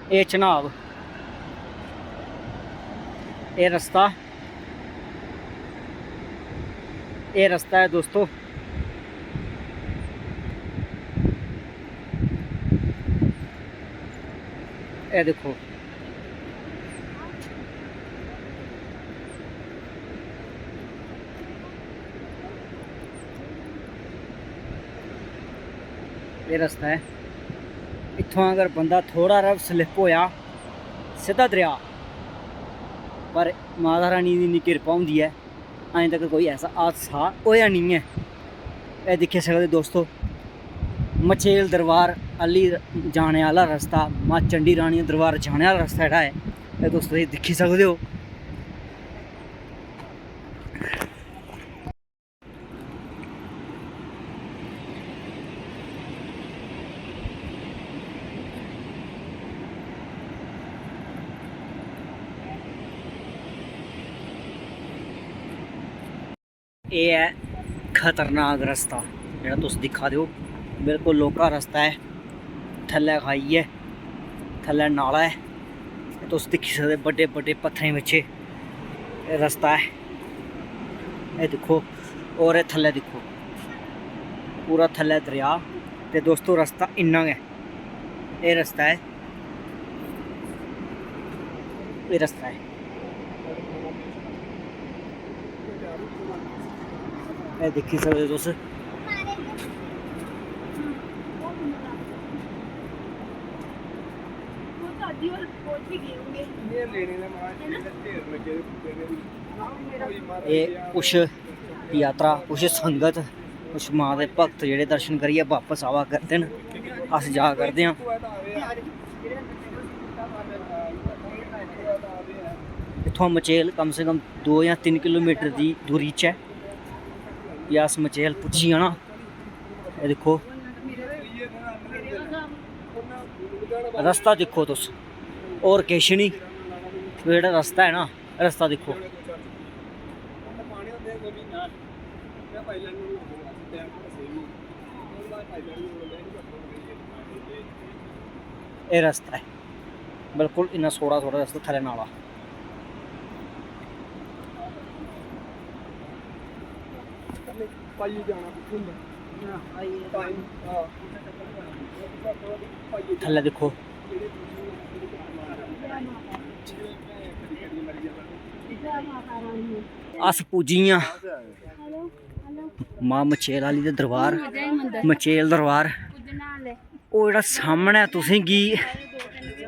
एह् चनाब, एह् रस्ता, एह् रस्ता ऐ दोस्तो। एह् दिक्खो, एह् रस्ता ऐ। इत्थुआं अगर बंदा थोह्ड़ा हारा slip होएआ, सिद्धा दरेआ। पर माता रानी दी इन्नी किरपा होंदी ऐ, अजें तक कोई ऐसा हादसा होएआ निं ऐ। एह् दिक्खी सकदे दोस्तो, मचेल दरबार आह्ली जाने आह्ला रस्ता, मां चंडी रानी दरबार जाने आह्ला रस्ता जेह्ड़ा ऐ, एह् तुस एह् दिक्खी सकदे ओ। एह् ऐ खतरनाक रस्ता जेह्ड़ा तुस दिक्खा दे ओ, बिल्कुल लौह्का रस्ता ऐ, थल्लै खाई ऐ, थल्लै नाला ऐ। तुस दिक्खी सकदे बड्डे बड्डे पत्थरें बिच एह् रस्ता ऐ। एह् दिक्खो, होर एह् थल्लै दिक्खो, पूरा थल्लै दरेआ। ते दोस्तो, रस्ता इन्ना गै, एह् रस्ता ऐ, एह् रस्ता ऐ। एह् दिक्खी सकदे तुस। एह् कुछ यात्रा, कुछ संगत, कुछ मां दे भक्त जेह्ड़े दर्शन करियै बापस आवा करदे न, अस जा करदे आं। इत्थुआं मचेल कम से कम दो जां तिन्न किलोमीटर दी दूरी च ऐ। फ्ही अस मचेल पुज्जी जाना। एह् दिक्खो, रस्ता दिक्खो तुस, होर किश निं। जेह्ड़ा रस्ता ऐ ना, रस्ता दिक्खो। एह् रस्ता ऐ, बिल्कुल इन्ना सोह्ना सोह्ना रस्ता, थल्लै नाला। थल्लै दिक्खो। अस पुज्जी गेआं मां मचेल आह्ली दे दरबार, मचेल दरबार। ओह् जेह्ड़ा सामनै तुसेंगी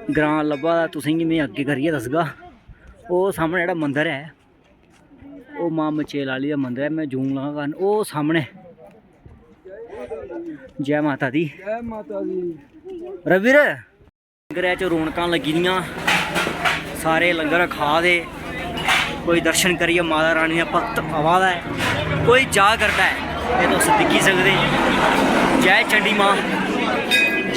ग्रांऽ लब्भा दा, तुसेंगी में अग्गें करियै दस्सगा। ओह् सामनै जेह्ड़ा मंदर ऐ, ओह् मां मचेल आह्ली दा मंदर ऐ। में जूम लां कारण ओह् सामनै। जै माता दी। जै माता दी। रविर, लंगरै च रौनकां लग्गी दियां, सारे लंगर खा दे, कोई दर्शन करियै माता रानी दा भक्त आवा दा ऐ, कोई जा करदा ऐ, एह् तुस दिक्खी सकदे। जै चंडी मां,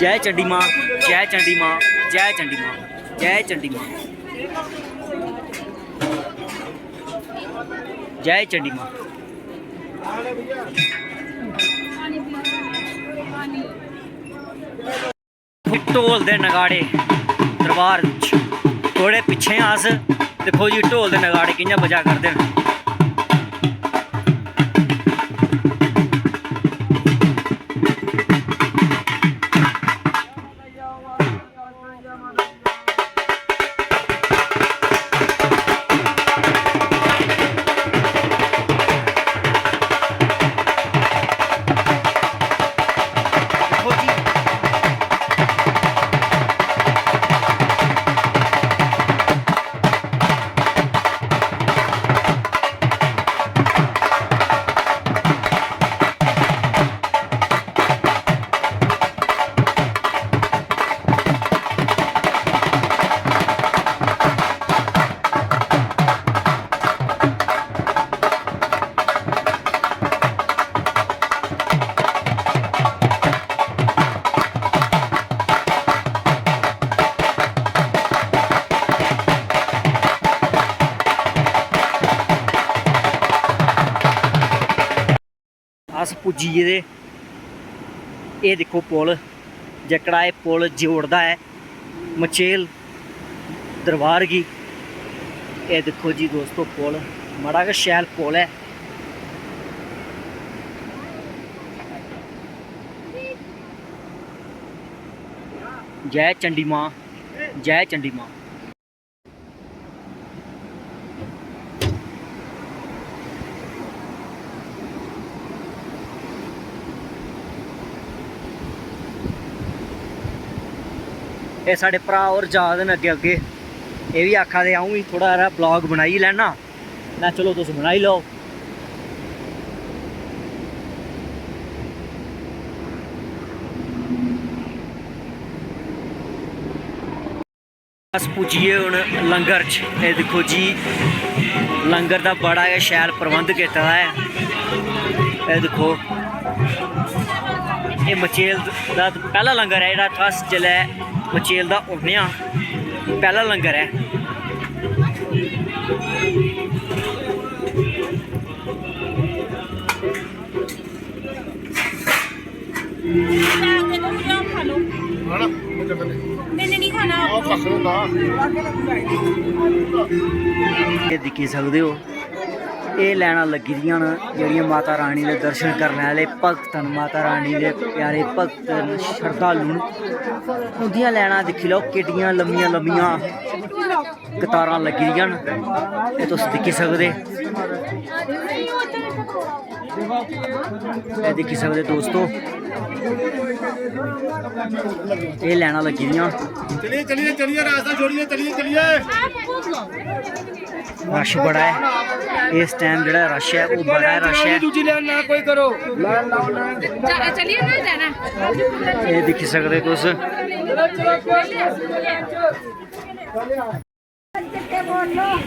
जै चंडी मां, जै चंडी मां, जै चंडी मां, जै चंडी मां, जै चंडी मां। ढोल दे नगाड़े दरबार च। थोह्ड़े पिच्छें अस, दिक्खो जी, ढोल दे नगाड़े कि'यां बजा करदे न। अस पुज्जी गेदे। एह् दिक्खो पुल, जेह्कड़ा एह् पुल जोड़दा ऐ मचेल दरबार गी। एह् दिक्खो जी दोस्तो पुल, बड़ा गै शैल पुल ऐ। जै चंडी मां, जै चंडी मां। एह् साढ़े भ्राऽ होर जा दे न अग्गें अग्गें। एह् बी आखा दे, "अ'ऊं बी थोह्ड़ा हारा vlog बनाई लैन्ना।" में, "चलो, तुस बनाई लैओ।" अस पुज्जी गे हून लंगर च। एह् दिक्खो जी, लंगर दा बड़ा गै शैल प्रबंध कीते दा ऐ। एह् दिक्खो, एह् मचेल दा पैह्ला लंगर ऐ जेह्ड़ा इत्थै अस जिसलै मचेल दा उठने आं, पैह्ला लंगर ऐ। मैंने नहीं खाना। एह् दिक्खी सकदे ओ, एह् लैनां लग्गी दियां न जेह्ड़ियां माता रानी दे दर्शन करने आह्ले भक्त न, माता रानी दे प्यारे भक्त न, शरधालु न। उं'दियां लैनां दिक्खी लैओ, केड्डियां लम्मियां लम्मियां कतारां लग्गी दियां न, एह् तुस दिक्खी सकदे। एह् दिक्खी सकदे दोस्तो, एह् लैनां लग्गी दियां। चलिए, चलिए, चलिए, रास्ता छोड़िए, चलिए, चलिए। रश बड़ा ऐ इस टाइम, जेह्ड़ा रश ऐ ओह् बड़ा ऐ, रश ऐ। दूजी लैन ना कोई करो। च-, चलिए ना जाना। एह् दिक्खी सकदे तुस।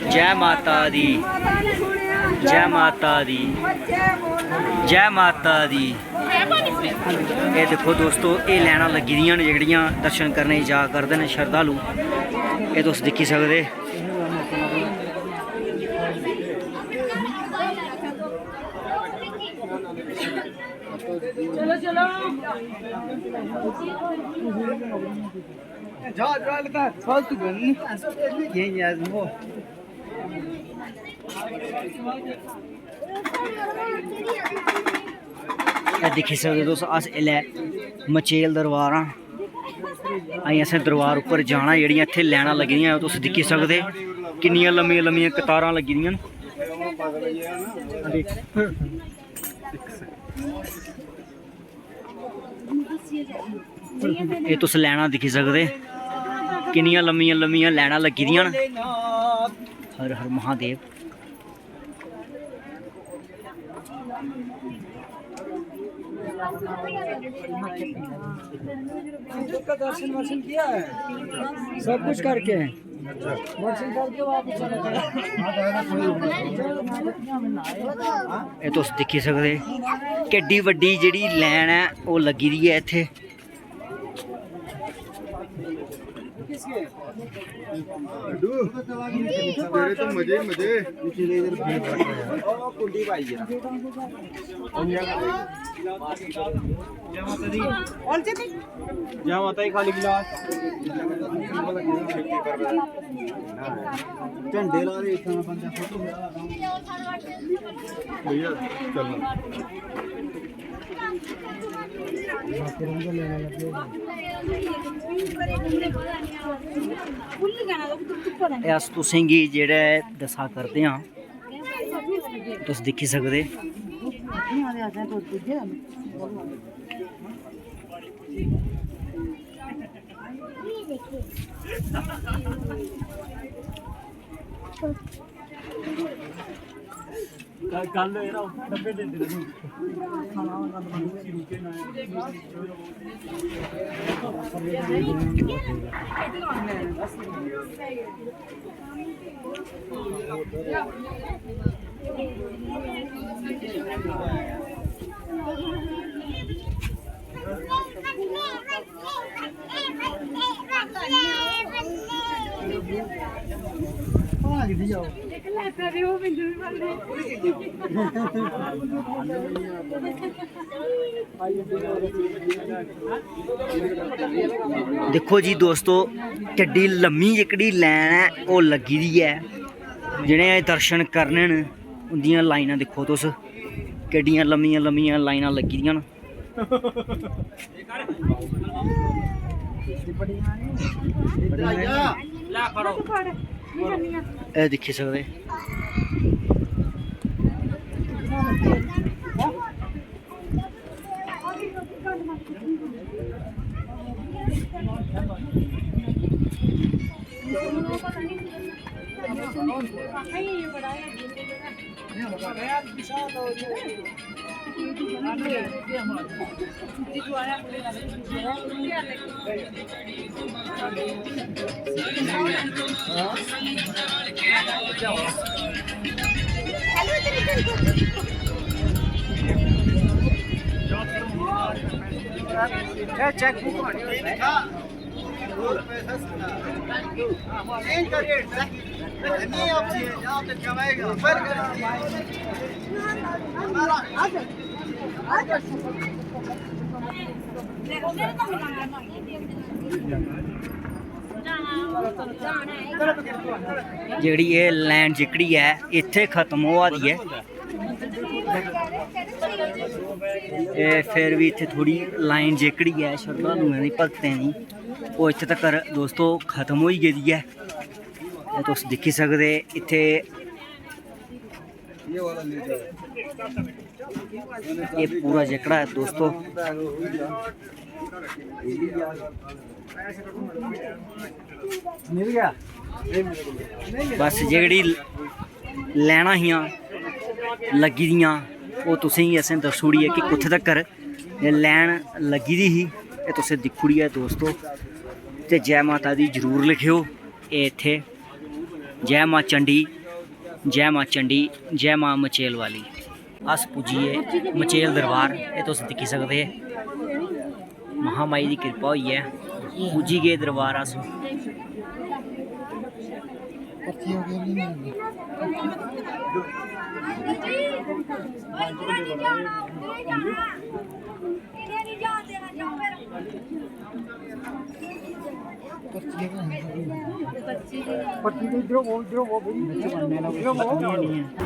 जय माता दी, जय माता दी, जय माता दी। एह् दिक्खो दोस्तो, एह् लैनां लग्गी दियां न जेह्ड़ियां दर्शन करने गी जा करदे न शरधालु। एह् तुस दिक्खी सकदे। चलो, चलो। जा, जा, लगा, फालतू गन नहीं। ये, ये, वो। एह् दिक्खी सकदे तुस, अस इसलै मचेल दरबार आं। अजें असें दरबार उप्पर जाना, जेह्ड़ियां इत्थै लैनां लग्गी दियां, तुस दिक्खी सकदे किन्नियां लम्मियां लम्मियां कतारां लग्गी दियां न। एह् तुस लैनां दिक्खी सकदे, किन्नियां लम्मियां लम्मियां लैनां लग्गी दियां न। हर हर महादेव। मंदिर का दर्शन वर्शन किया है, सब कुछ करके हैं। दर्शन करके वापस चले जाओ। एह् तुस दिक्खी सकदे, केड्डी बड्डी जेह्ड़ी लैन ऐ, ओह् लग्गी दी ऐ इत्थै। तेरे तो मजे ही मजे। कुंडी पाई है। जय माता दी, खाली गिलास। झंडे ला रहे इतना बंदा फोटो। भैया, चलो। एह् अस तुसेंगी जेह्ड़ा ऐ दस्सा करदे आं, तुस दिक्खी सकदे। दिक्खो जी दोस्तो, केड्डी लम्मी जेह्कड़ी लैन ऐ, ओह् लग्गी दी ऐ। जि'नें दर्शन करने न, उं'दियां लाइनां दिक्खो तुस, केड्डियां लम्मियां लम्मियां लाइनां लग्गी दियां न। एह् दिक्खी सकदे। जेह्ड़ी एह् लाइन जेह्कड़ी ऐ, इत्थै खत्म होआ दी ऐ। एह् फिर बी इत्थै थोह्ड़ी लाइन जेह्कड़ी ऐ शरधालुएं दी, भक्तें दी, ओह् इत्थै तक्कर दोस्तो खत्म होई गेदी ऐ। ते तुस दिक्खी सकदे इत्थै एह् पूरा जेह्कड़ा ऐ दोस्तो, बस जेह्ड़ी लैना हियां लग्गी दियां, ओह् तुसेंगी असें दस्सी ओड़ी ऐ कि कुत्थै तक्कर एह् लैन लग्गी दी ही। एह् तुसें दिक्खी ओड़ी ऐ दोस्तो। ते जै माता दी जरूर लिखेओ। एह् इत्थै जै मां चंडी, जै मां चंडी, जै मां मचेल वाली। अस पुज्जी गे मचेल दरबार, एह् तुस दिक्खी सकदे। महामाई दी किरपा होई ऐ, पुज्जी गे दरबार अस।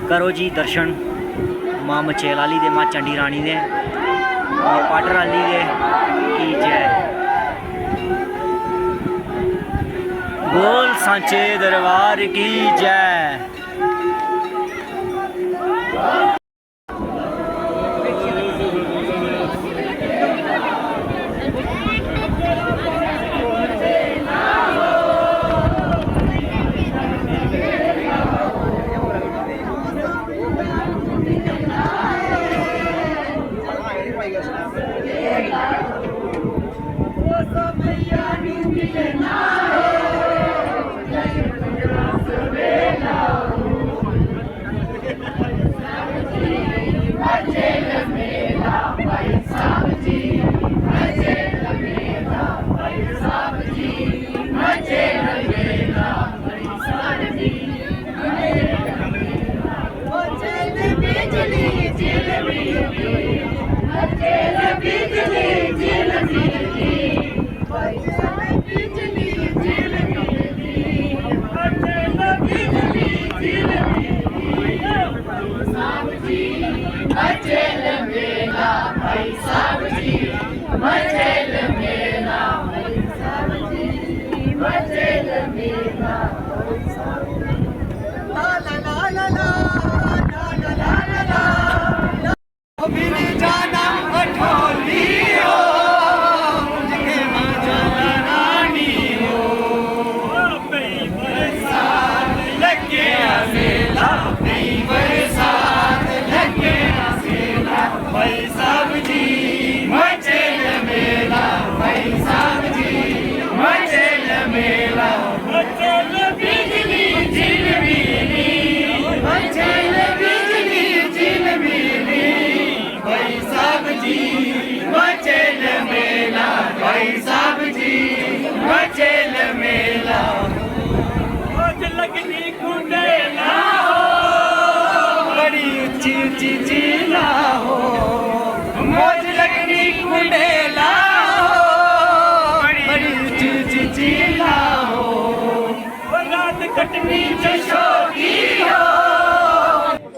करो जी दर्शन मां मचेल आह्ली दे, मां चंडी रानी दे, मां पाटर आह्ली दे की जय। बोल सांचे दरबार की जय।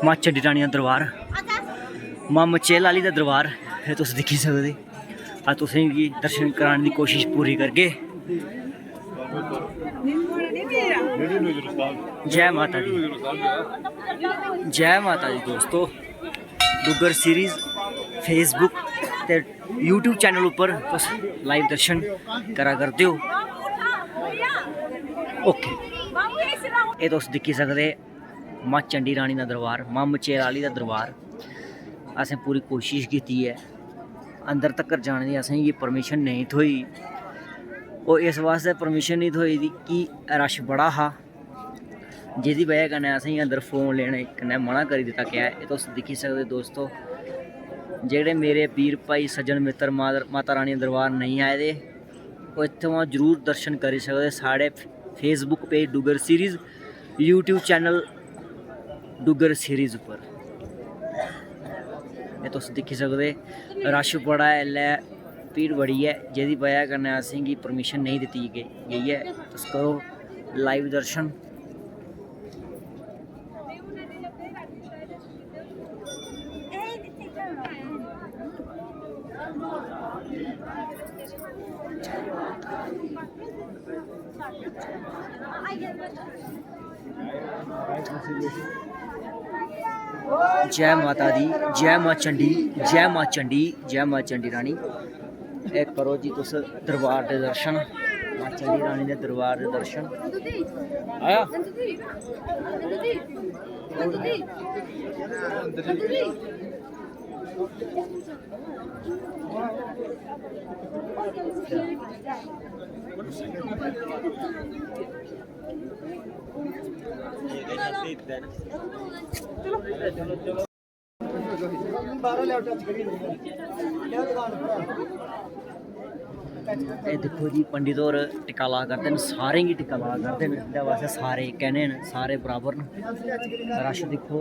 मां चंडी रानी दा दरबार, मां मचेल आह्ली दा दरबार, एह् तुस दिक्खी सकदे। अस तुसें गी दर्शन कराने दी कोशिश पूरी करगे। जै माता दी, जै माता दी दोस्तो। डुग्गर सीरीज Facebook ते YouTube चैनल उप्पर तुस लाइव दर्शन करा करदे ओ। ओके, एह् तुस दिक्खी सकदे मां चंडी रानी दा दरबार, मां मचेल आह्ली दा दरबार। असें पूरी कोशिश कीती ऐ, अंदर तक्कर जाने दी असेंगी परमिशन नेईं थ्होई। ओह् इस वास्तै परमिशन नेईं थ्होई दी कि रश बड़ा हा, जेह्दी बजह कन्नै असेंगी अंदर फोन लेने कन्नै मना करी दित्ता गेआ ऐ। एह् तुस दिक्खी सकदे दोस्तो, जेह्ड़े मेरे वीर भाई सज्जन मित्तर माता, माता रानी दरबार नेईं आए दे, ओह् इत्थुआं जरूर दर्शन करी सकदे साढ़े Facebook page Duggar series, YouTube channel Duggar series उप्पर। एह् तुस दिक्खी सकदे, रश बड़ा ऐ, इसलै भीड़ बड़ी ऐ, जेह्दी बजह कन्नै असेंगी परमिशन नेईं दित्ती गे-, गेई ऐ। तुस करो लाइव दर्शन। जय माता दी, जय मां चंडी, जय मां चंडी, जय मां चंडी रानी। एह् करो जी तुस दरबार दे दर्शन, मां चंडी रानी दे दरबार दे दर्शन। आया? एह् दिक्खो जी, पंडित होर टिक्का ला करदे न, सारें गी टिक्का ला करदे न। इं'दे वास्तै सारे इक्कै नेह् न, सारे बराबर न। रश दिक्खो,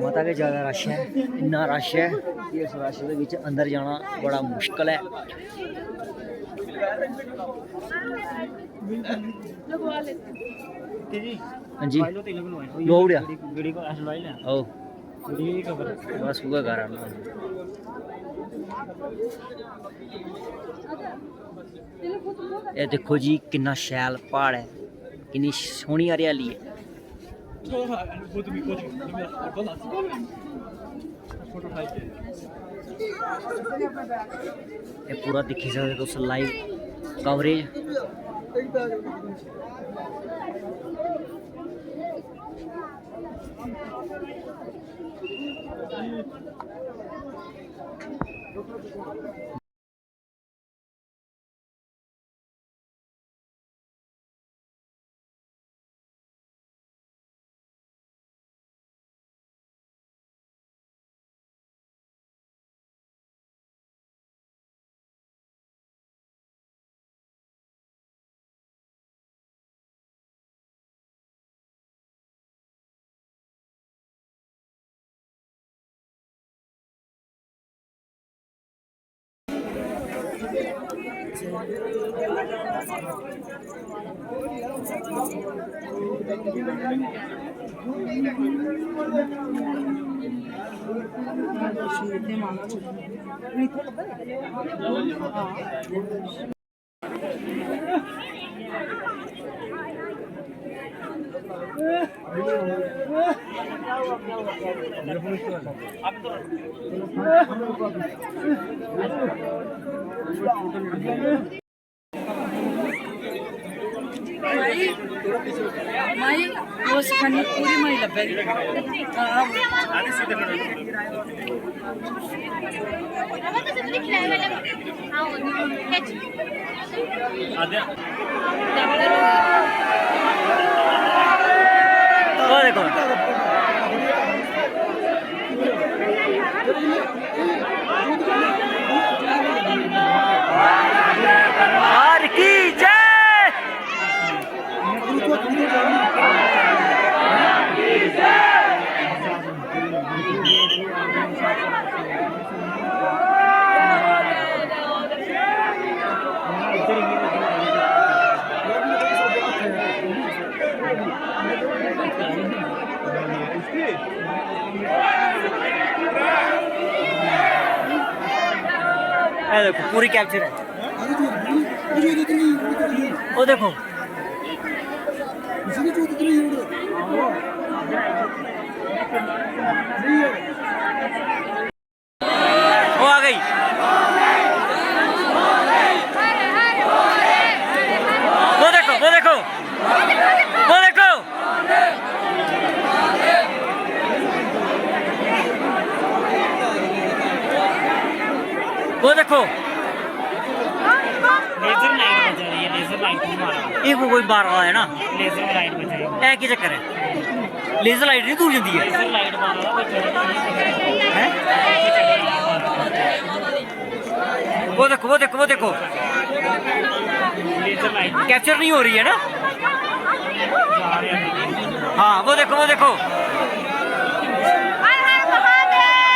मता गै ज़्यादा रश ऐ, इन्ना रश ऐ कि इस रश दे बिच अंदर जाना बड़ा मुश्कल ऐ। हां जी, लोआई ओड़ेआ। आहो। बस उ'ऐ कारण ऐ। एह् दिक्खो जी, किन्ना शैल प्हाड़ ऐ, किन्नी सोह्नी हरियाली ऐ। एह् पूरा दिक्खी सकदे तुस, लाइव कवरेज। माई, ओह् सखानी पूरी माई लब्भेगी। हां। ओह् देखो। हर की जय। ए देखो, पूरी कैप्चर है। वो देखो। वो आ गई। वो देखो, वो देखो, वो देखो। लेजर लाइट बचा रही है, लेजर लाइट नहीं मारा। ये कोई, कोई बार आया ना। लेजर लाइट बचा रही है। ऐ केह् चक्कर ऐ? लेजर लाइट नहीं दूर जंदी ऐ? लेजर लाइट मारा कोई चोरी नहीं है। हैं? वो देखो, वो देखो, वो देखो। Laser light. कैप्चर नहीं हो रही है ना? हाँ, वो देखो, वो देखो।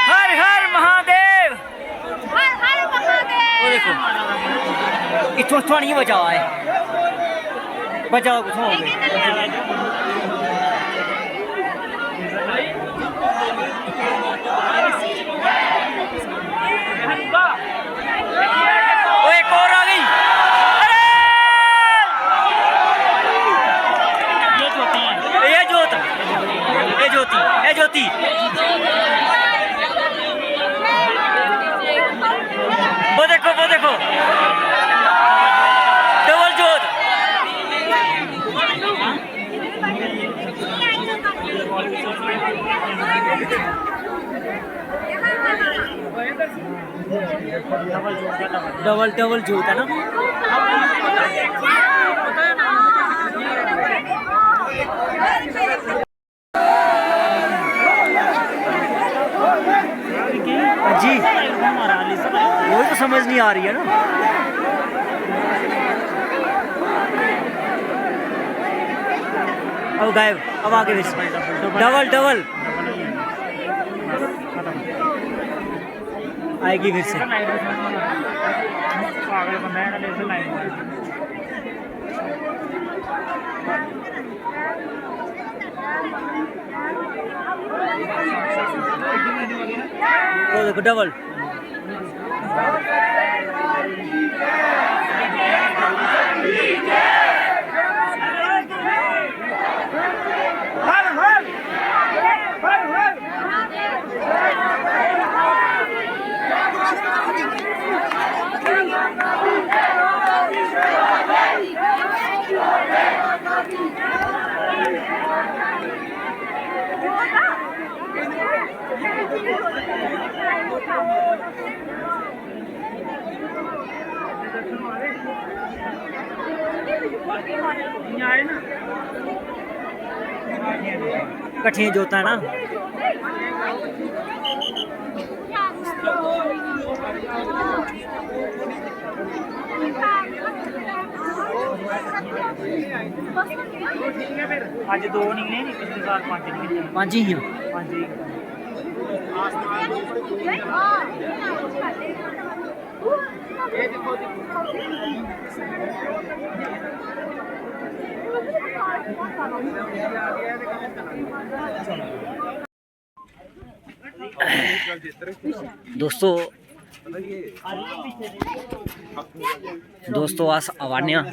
हर हर महादेव। हर हर महादेव। वो देखो, इत्थों, इत्थों नहीं बचा है, बचा कुत्थों होंगे? ओए, एक और आ गई। अरे! ये ज्योति है। ये ज्योत, ये ज्योति, ये ज्योति। वो देखो, वो देखो, डबल जोत। डबल, डबल जोत है ना। जी, वही तो समझ नहीं आ रही है ना। अब गायब, अब आगे फिर से। Double, double. आएगी फिर से। वो देखो, डबल। कठिन जोतां ना। अज्ज दो निकले नी, पिछले साल पंज निकले। पंज ही हियां। पंज ही। दोस्तों, दोस्तों, अस आवा ने आं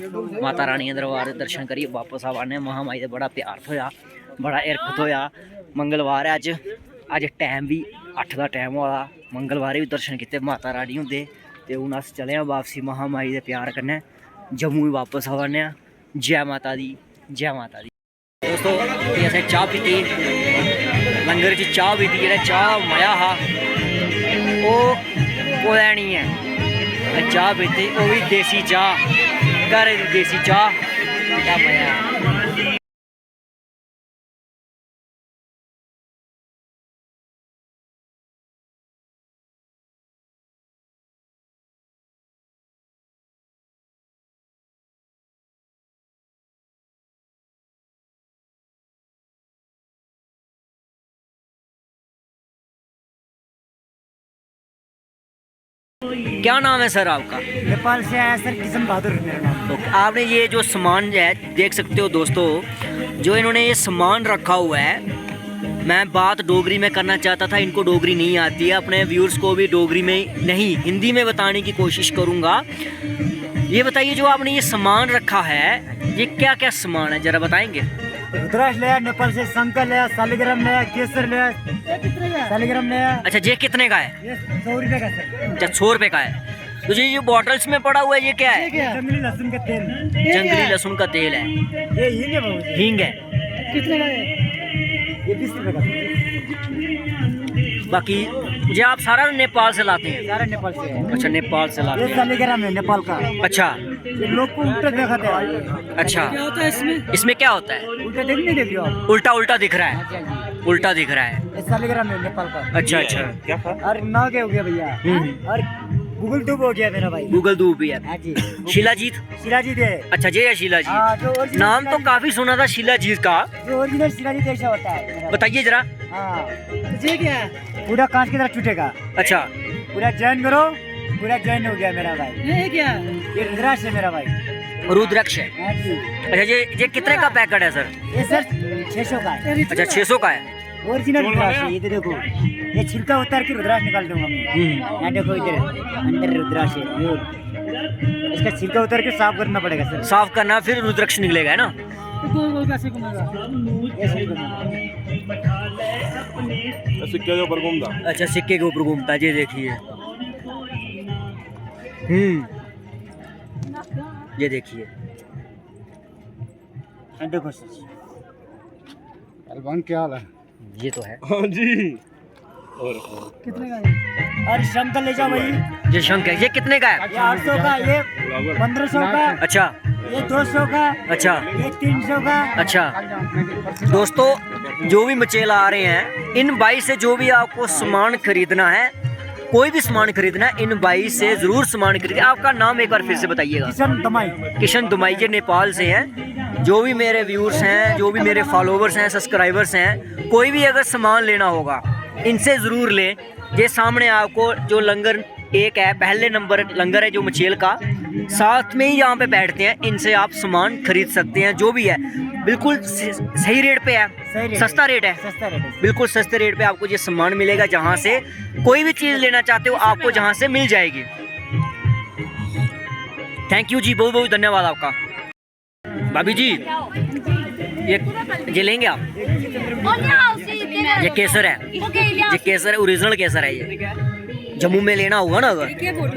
माता रानी दे दरबार दे दर्शन करियै बापस आवा ने आं। महामाई दा बड़ा प्यार थ्होया, बड़ा हिरख थ्होया। मंगलवार ऐ अज्ज, अज्ज टैम बी अट्ठ दा टैम होआ दा। मंगलवारें बी दर्शन कीते माता रानी हुंदे, ते हून अस चले आं बापसी महामाई दे प्यार कन्नै जम्मू बापस आवा ने आं। जै माता दी, जै माता दी। दोस्तों, ये असें चाह् पीती, लंगर च चाह् पीती, जेह्ड़ा चाह् मज़ा हा, ओह् कुतै निं ऐ। ते चाह् पीती, ओह् बी देसी चाह्, घरै दी देसी चाह्, क्या मज़ा ऐ। क्या नाम है सर आपका? नेपाल से आया सर, किशन बहादुर मेरा नाम। ओके, आपने ये जो सामान है, देख सकते हो दोस्तों, जो इन्होंने ये सामान रखा हुआ है, मैं बात डोगरी में करना चाहता था, इनको डोगरी नहीं आती है, अपने व्यूअर्स को भी डोगरी में नहीं, हिंदी में बताने की कोशिश करूँगा। ये बताइए, जो आपने ये सामान रखा है, ये क्या क्या सामान है, जरा बताएंगे? रुद्राक्ष लाया नेपाल से, शंकर लाया, शालिग्राम लाया, केसर लाया, शालिग्राम लाया। अच्छा, ये कितने का है? ये सौ रुपये का सर। अच्छा, सौ रुपये का है। तो जी, ये बॉटल्स में पड़ा हुआ है, ये क्या है? ये क्या है? जंगली लहसुन का तेल। जंगली लहसुन का तेल है। ये हींग है बाबू जी। हींग है। कितने का है? ये बीस रुपये का। बाकी जी, आप सारा नेपाल से लाते हैं? सारा नेपाल से है। अच्छा, नेपाल से लाते हैं। सालिग्राम है नेपाल का। अच्छा। ये लोग को उल्टा दिखाते हैं। अच्छा। क्या होता है इसमें? इसमें क्या होता है? उल्टा देख नहीं देख रहे हो आप? उल्टा उल्टा दिख रहा है। हाँ जी, हाँ जी। उल्टा दिख रहा है। ये सालिग्राम है नेपाल का। अच्छा, अच्छा। क्या था? और नाग हो गया भैया। हम्म। और गूगल दूब हो गया मेरा भाई। गूगल दूब भी है। हाँ जी। शिलाजीत। शिलाजीत है। अच्छा, ये है शिलाजीत। हाँ, जो original नाम तो शिलाजीत। काफी सुना था शिलाजीत का। जो original शिलाजीत ऐसा होता है मेरा भाई। बताइए जरा। हाँ। तो ये क्या है? पूरा कांच की तरह टूटेगा। अच्छा। पूरा ज्वाइन करो, पूरा ज्वाइन हो गया मेरा भाई। ये क्या है? ये रुद्राक्ष है मेरा भाई। रुद्राक्ष है। हाँ जी। अच्छा, ये ये कितने का पैकेट है सर? ये सर छः सौ का है। अच्छा, छः सौ का है। ओरिजिनल रुद्राक्ष है, ये तो देखो, ये छिलका उतार के रुद्राक्ष निकाल दूंगा मैं। हम्म। यहाँ देखो, इधर अंदर रुद्राक्ष है, ये। इसका छिलका उतार के साफ करना पड़ेगा सर। साफ करना, फिर रुद्राक्ष निकलेगा, है ना? तो गोल गोल कैसे घूमेगा? ऐसे ही घूमेगा। सिक्के के ऊपर घूमता। अच्छा, सिक्के के ऊपर घूमता, ये देखिए। हम्म, ये देखिए। हाँ, देखो सर। अलवान, क्या हाल है? ये तो है। हाँ जी। और कितने का है? अरे शंख का ले जाओ भाई। ये शंख है, ये कितने का है? ये आठ सौ का, ये पन्द्रह सौ का। अच्छा। ये दो सौ का। अच्छा। ये तीन सौ का। अच्छा। दोस्तों, जो भी मचेल आ रहे हैं, इन भाई से जो भी आपको सामान खरीदना है, कोई भी सामान खरीदना है, इन भाई से ज़रूर सामान खरीदें। आपका नाम एक बार फिर से बताइएगा। किशन दमाई। किशन दमाई, ये नेपाल से हैं। जो भी मेरे व्यूअर्स हैं, जो भी मेरे फॉलोअर्स हैं, सब्सक्राइबर्स हैं, कोई भी अगर सामान लेना होगा, इनसे ज़रूर लें। ये सामने आपको जो लंगर एक है, पहले नंबर लंगर है जो मचेल का, साथ में ही यहाँ पे बैठते हैं, इनसे आप सामान खरीद सकते हैं। जो भी है, बिल्कुल स-, सही रेट पे है, सही रेट सस्ता पे। रेट है। सस्ता रेट है। बिल्कुल सस्ते रेट पे आपको ये सामान मिलेगा, जहाँ से कोई भी चीज़ लेना चाहते हो, आपको जहाँ से मिल जाएगी। थैंक यू जी, बहुत बहुत धन्यवाद आपका। भाभी जी, ये, ये लेंगे आप? ये केसर है, ये केसर है, ओरिजिनल केसर है ये। जम्मू में लेना होगा ना अगर,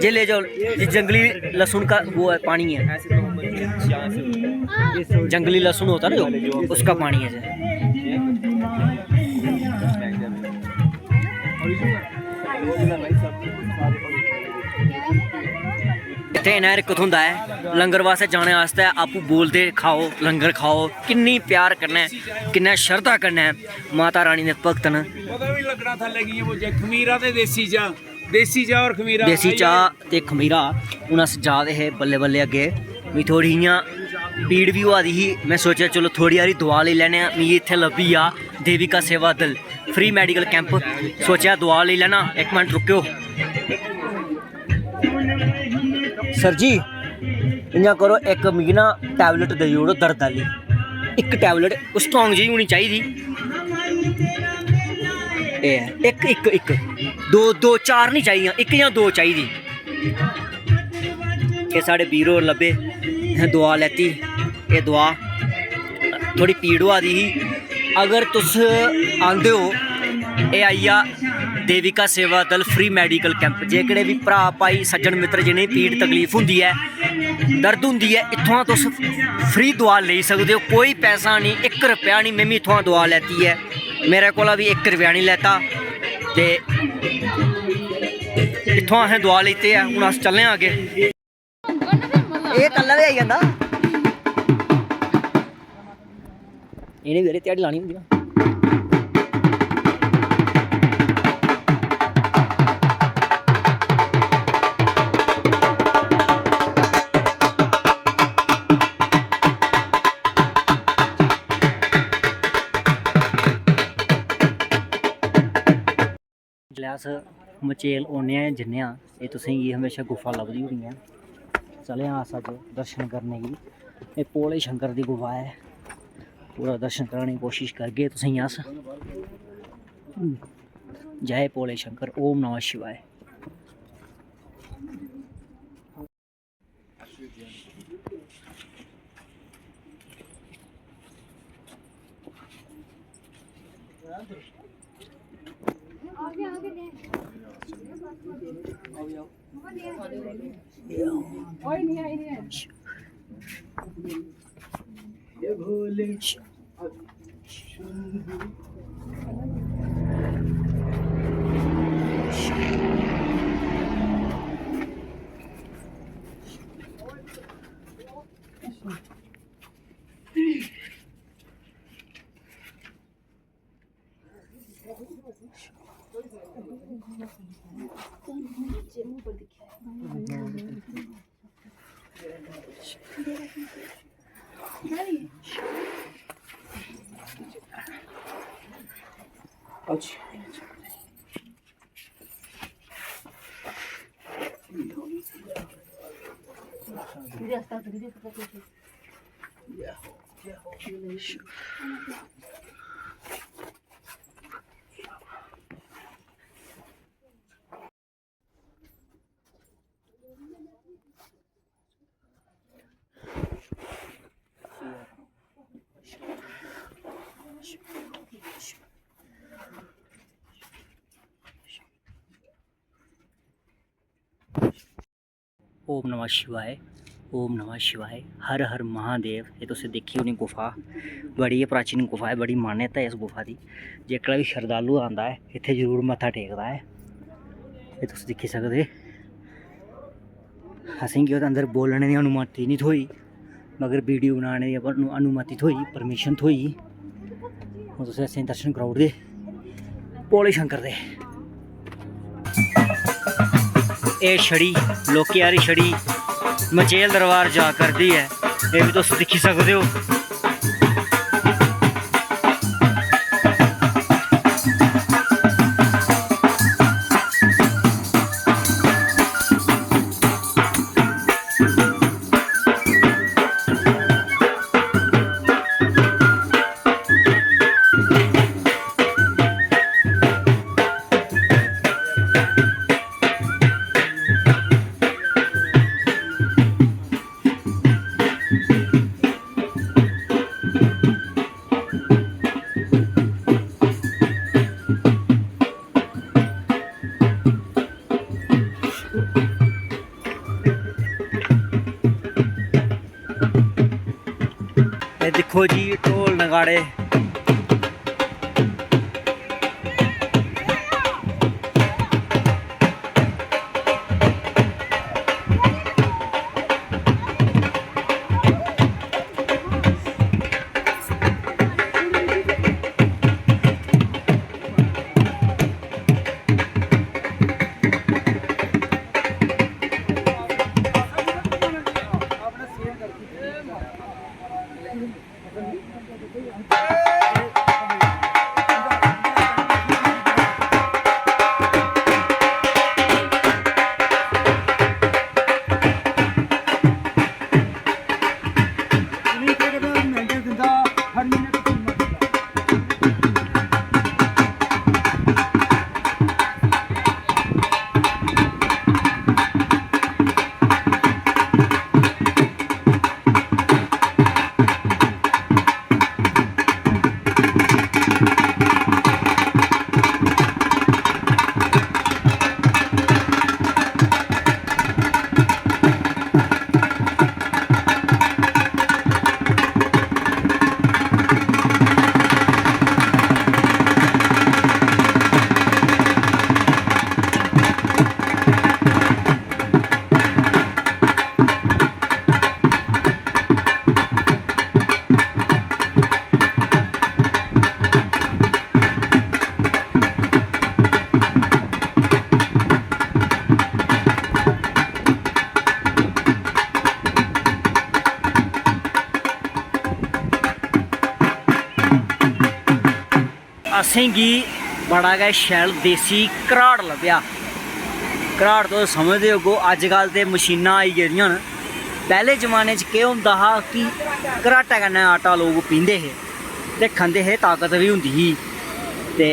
ये ले जाओ। ये जंगली लहसुन का वो है, पानी है, जंगली लहसुन होता है ना जो, उसका पानी है। इत्थै इन्ना इक थ्होंदा ऐ, लंगर वास्तै जाने आस्तै आपूं बोलदे, "खाओ, लंगर खाओ।" किन्नी प्यार कन्नै, किन्ना शरधा कन्नै माता रानी दे भक्त न। पता भी लगना थल्ले कि'यां पुज्जे। खमीरा ते देसी चाह्, देसी चाह् और खमीरा। देसी चाह् ते खमीरा। हून अस जा दे हे बल्लें बल्लें अग्गें, मिगी थोह्ड़ी इ'यां पीड़ बी होआ दी ही, में सोचेआ चलो थोह्ड़ी हारी दवा लेई लैन्ने आं। मिगी इत्थै लब्भी गेआ देविका सेवा दल फ्री मेडिकल कैंप, सोचेआ दवा लेई लैना। इक मिंट रुकेओ सर जी, इ'यां करो, इक मिगी ना टैबलेट देई ओड़ो दर्द आह्ली, इक टैबलेट स्ट्रांग जेही होनी चाहिदी। ए, इक, इक, इक, दो, दो, चार निं चाहिदियां, इक जां दो चाहिदी। एह् साढ़े बीर होर लब्भे, असें दुआ लैती। एह् दुआ, थोह्ड़ी पीड़ होआ दी ही। अगर तुस आंदे ओ, एह् आई गेआ देविका सेवा दल फ्री मेडिकल कैंप। जेह्कड़े बी भ्राऽ, भाई, सज्जन मित्तर, जि'नेंगी पीड़ तकलीफ होंदी ऐ, दर्द होंदी ऐ, इत्थुआं तुस फ्री दुआ लेई सकदे ओ। कोई पैसा निं, इक रपेआ निं। में बी इत्थुआं दुआ लैती ऐ, मेरे कोला बी इक रपेआ निं लैता। ते इत्थुआं असें दुआ लेती ऐ। हून अस चलने आं अग्गें। एह् कल्ला बी आई जंदा। इ'नें बी ध्याड़ी लानी होंदी ना। जिसलै अस मचेल औन्ने आं, जन्ने आं, एह् तुसेंगी म्हेशा गुफा लभदी होनी ऐ। चले आं अस अज्ज दर्शन करने गी। एह् भोले शंकर दी गुफा ऐ, पूरा दर्शन कराने दी कोशिश करगे तुसेंगी अस। जय भोले शंकर, ओम नमः शिवाय। ओम नमः शिवाय, ओम नमः शिवाय, हर हर महादेव। ये तुसें दिक्खी होनी गुफा, बड़ी गै प्राचीन गुफा ऐ, बड़ी मान्यता ऐ इस गुफा दी। जेह्कड़ा बी शरधालु आंदा ऐ, इत्थै जरूर मत्था टेकदा ऐ। एह् तुस दिक्खी सकदे, असेंगी ओह्दे अंदर बोलने दी अनुमति निं थ्होई, मगर वीडियो बनाने दी अनु-, अनुमति थ्होई, परमिशन थ्होई। हून तुसें असेंगी दर्शन कराई ओड़दे भोले शंकर दे। एह् छड़ी लोकें आह्ली छड़ी मचेल दरबार जा करदी ऐ, एह् बी तुस दिक्खी सकदे ओ। एह् दिक्खो जी, ढोल नगाड़े। असेंगी बड़ा गै शैल देसी घराट लब्भेआ। घराट तुस समझदे होगो, अज्जकल ते मशीनां आई गेदियां न। पैह्ले जमाने च केह् होंदा हा कि घराटै कन्नै आटा लोक पींदे हे ते खंदे हे, ताकत बी होंदी ही। ते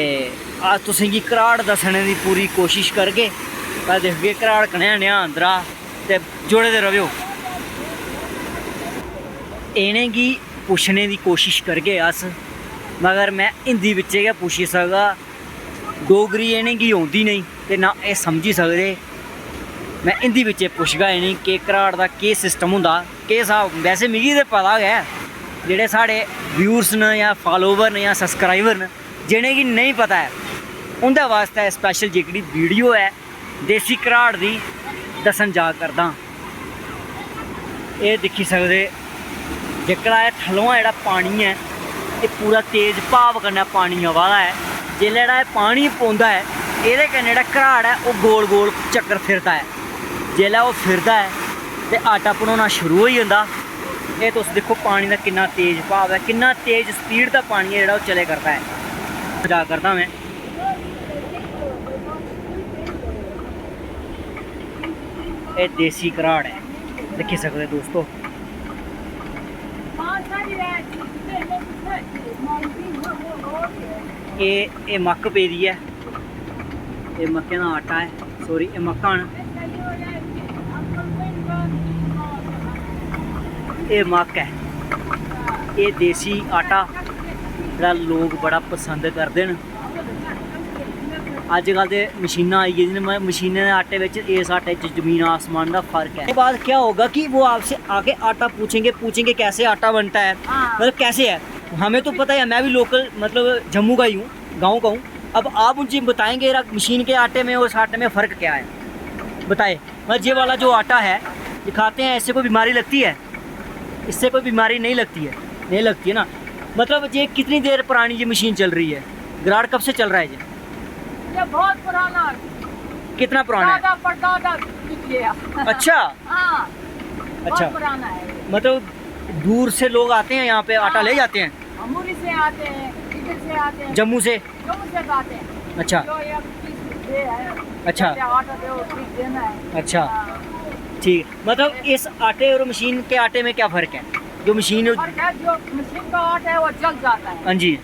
अस तुसेंगी घराट दस्सने दी पूरी कोशश करगे। तां दिखगे घराट कनेहा नेहा अंदरा, ते जुड़े दे रवेओ। इ'नेंगी पुच्छने दी कोशश करगे अस, मगर में हिंदी बिच्चे गै पुच्छी सकगा। डोगरी इ'नेंगी औंदी नेईं ते ना एह् समझी सकदे। में हिंदी बिच्चे पुच्छगा इ'नेंगी कि घराट दा केह् सिस्टम होंदा, केह् स्हाब। वैसे मिगी ते पता गै ऐ, जेह्ड़े साढ़े व्यूअर्स न जां फालोवर न जां सब्सक्राइबर न, जि'नेंगी नेईं पता ऐ, उं'दे बास्तै स्पैशल जेह्कड़ी वीडियो ऐ देसी घराट दी दस्सन जा करदा। एह् दिक्खी सकदे जेह्कड़ा एह् थल्लोआं जेह्ड़ा पानी ऐ, एह् पूरा तेज भाव कन्नै पानी आवा दा ऐ। जेल्लै जेह्ड़ा एह् पानी पौंदा ऐ, एह्दे कन्नै जेह्ड़ा घराट ऐ ओह् गोल गोल चक्कर फिरदा ऐ। जेल्लै ओह् फिरदा ऐ ते आटा भनोना शुरू होई जंदा। एह् तुस दिक्खो पानी दा किन्ना तेज भाव ऐ, किन्ना तेज स्पीड दा पानी ऐ जेह्ड़ा ओह् चलै करदा ऐ। जा करदा में। एह् देसी घराट ऐ, दिक्खी सकदे दोस्तो। एह् एह् मक्क पेदी ऐ, एह् मक्कें दा आटा ऐ, सॉरी, एह् मक्कां न। एह् मक्क ऐ, एह् देसी आटा जेह्ड़ा लोक बड़ा पसंद करदे न। अज्जकल ते मशीनां आई गेदियां न, म-, मशीनें दे आटे बिच इस आटे च जमीन आसमान दा फर्क है। उसके बाद क्या होगा कि वो आपसे आके आटा पूछेंगे, पूछेंगे कैसे आटा बनता है, हाँ। मतलब कैसे है। हमें तो पता है, मैं भी लोकल, मतलब जम्मू का ही हूँ, गाँव का हूँ। अब आप मुझे बताएंगे यार, मशीन के आटे में और इस आटे में फ़र्क क्या है, बताए। मतलब ये वाला जो आटा है, ये खाते हैं, इससे कोई बीमारी लगती है? इससे कोई बीमारी नहीं लगती है, नहीं लगती है ना। मतलब ये कितनी देर पुरानी ये मशीन चल रही है, ग्राड़ कब से चल रहा है ये? ये बहुत पुराना है। कितना पुराना है? दादा परदादा निकले हैं। अच्छा। हाँ, बहुत अच्छा। पुराना है ये। मतलब दूर से लोग आते हैं यहाँ पे, आटा हाँ। ले जाते हैं? अमूरी से आते हैं, इधर से आते हैं। जम्मू से? जम्मू से आते हैं। अच्छा। जो ये पीस ये है, अच्छा। ये आटा दो, पीस देना है। अच्छा। हाँ। ठीक, मतलब इस आटे और मशीन के आटे में क्या फ़र्क है? जो मशीन फर्क है, जो मशीन का आटा है वो जल जाता है। हाँ जी।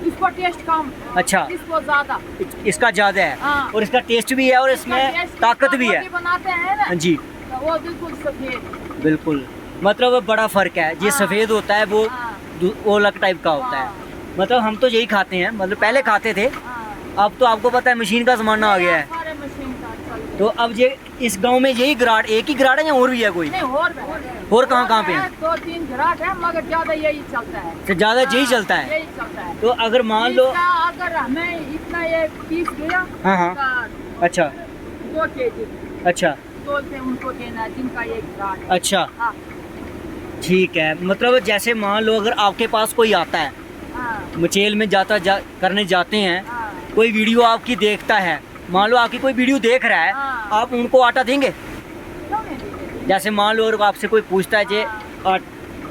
इसको टेस्ट कम, अच्छा। इसको ज्यादा। इसका ज्यादा है। हाँ। और इसका टेस्ट भी है और इसका इसमें टेस्ट ताकत भी है। रोटी बनाते हैं ना, हाँ जी। तो वो बिल्कुल सफेद। बिल्कुल, मतलब बड़ा फ़र्क है। ये हाँ। सफेद होता है वो हाँ। दू-, वो अलग टाइप का होता है। हाँ। मतलब हम तो यही खाते हैं, मतलब पहले खाते थे। हाँ। अब तो आपको पता है मशीन का ज़माना आ गया है। सारे मशीन का चल गया। तो अब ये इस गांव में यही ग्राड़, एक ही ग्राड़ है या और भी है कोई? नहीं, और भी है। और कहाँ-कहाँ पे है? दो तीन ग्राड़ है, मगर ज्यादा यही चलता है। तो ज्यादा यही हाँ, चलता है? यही चलता है। तो अगर मान लो इसका अगर हमें इतना ये पीस गया, हाँ, हाँ। तो अच्छा। दो केजी। अच्छा। तोल पे उनको देना है, जिनका ये ग्राड़ है। अच्छा। हाँ। ठीक है, मतलब जैसे मान लो अगर आपके पास कोई आता है, हाँ। मचेल में जाता जा, करने जाते हैं, हाँ। कोई वीडियो आपकी देखता है, मान लो आपकी कोई वीडियो देख रहा है, हाँ। आप उनको आटा देंगे? क्यों नहीं देंगे? जैसे मान लो अगर आपसे कोई पूछता है जे हाँ। आट-,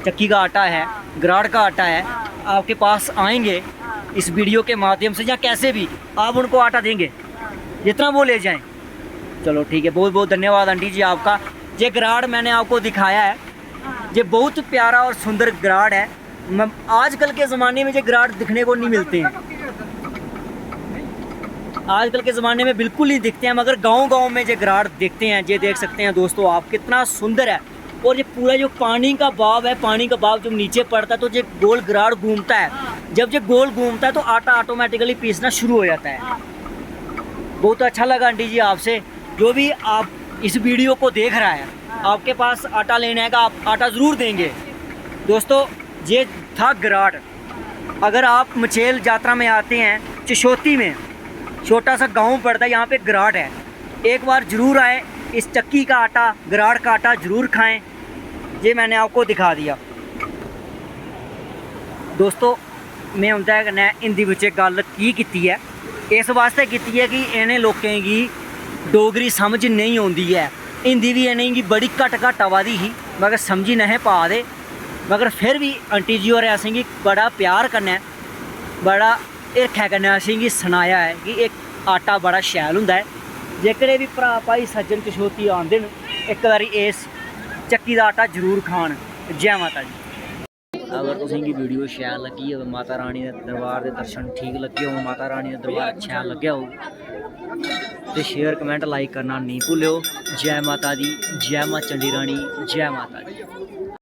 चक्की का आटा है, हाँ। ग्राड़ का आटा है, हाँ। आपके पास आएंगे हाँ। इस वीडियो के माध्यम से या कैसे भी, आप उनको आटा देंगे? हाँ। जितना वो ले जाएं। चलो ठीक है, बहुत बहुत धन्यवाद आंटी जी आपका। ये ग्राड़ मैंने आपको दिखाया है, हाँ। ये बहुत प्यारा और सुंदर ग्राड़ है। म-, आजकल के ज़माने में ये ग्राड़ दिखने को नहीं मिलते हैं, आजकल के ज़माने में बिल्कुल नहीं दिखते हैं, मगर गांव-गांव में ये ग्राड़ दिखते हैं। ये देख सकते हैं दोस्तों आप, कितना सुंदर है। और ये पूरा जो पानी का बहाव है, पानी का बहाव जब नीचे पड़ता है तो ये गोल ग्राड़ घूमता है। जब ये गोल घूमता है तो आटा ऑटोमेटिकली पीसना शुरू हो जाता है। बहुत अच्छा लगा आंटी जी आपसे। जो भी आप इस वीडियो को देख रहा है, आपके पास आटा लेने आएगा, आप आटा ज़रूर देंगे। दोस्तों, ये था ग्राड़। अगर आप मचेल जात्रा में आते हैं, चशोती में छोटा सा गांव पड़ता है, यहाँ पे ग्राड़ है, एक बार ज़रूर आए, इस चक्की का आटा, ग्राड़ का आटा ज़रूर खाएं। ये मैंने आपको दिखा दिया। दोस्तों, में उं'दे कन्नै हिंदी बिच्च गल्ल की कीती ऐ, इस वास्तै कीती ऐ कि इ'नें लोकें गी डोगरी समझ नेईं औंदी ऐ। हिंदी बी इ'नेंगी बड़ी घट्ट घट्ट आवा दी ही, मगर समझी नेहे पा दे। मगर फिर बी आंटी जी होरें असेंगी बड़ा प्यार कन्नै, बड़ा हिरखै कन्नै असेंगी सनाया ऐ कि इक आटा बड़ा शैल होंदा ऐ। जेकर एह् बी भ्राऽ भाई सज्जन चशोती आंदे न, इक बारी इस चक्की दा आटा जरूर खान। जै माता दी। अगर तुसेंगी वीडियो शैल लग्गी होऐ, माता रानी दे दरबार दे दर्शन ठीक लग्गे होन, माता रानी दा दरबार शैल लग्गेआ होग, ते शेयर, कमेंट, लाइक करना नेईं भुल्लेओ। जै माता दी, जै मां चंडी रानी, जै माता दी।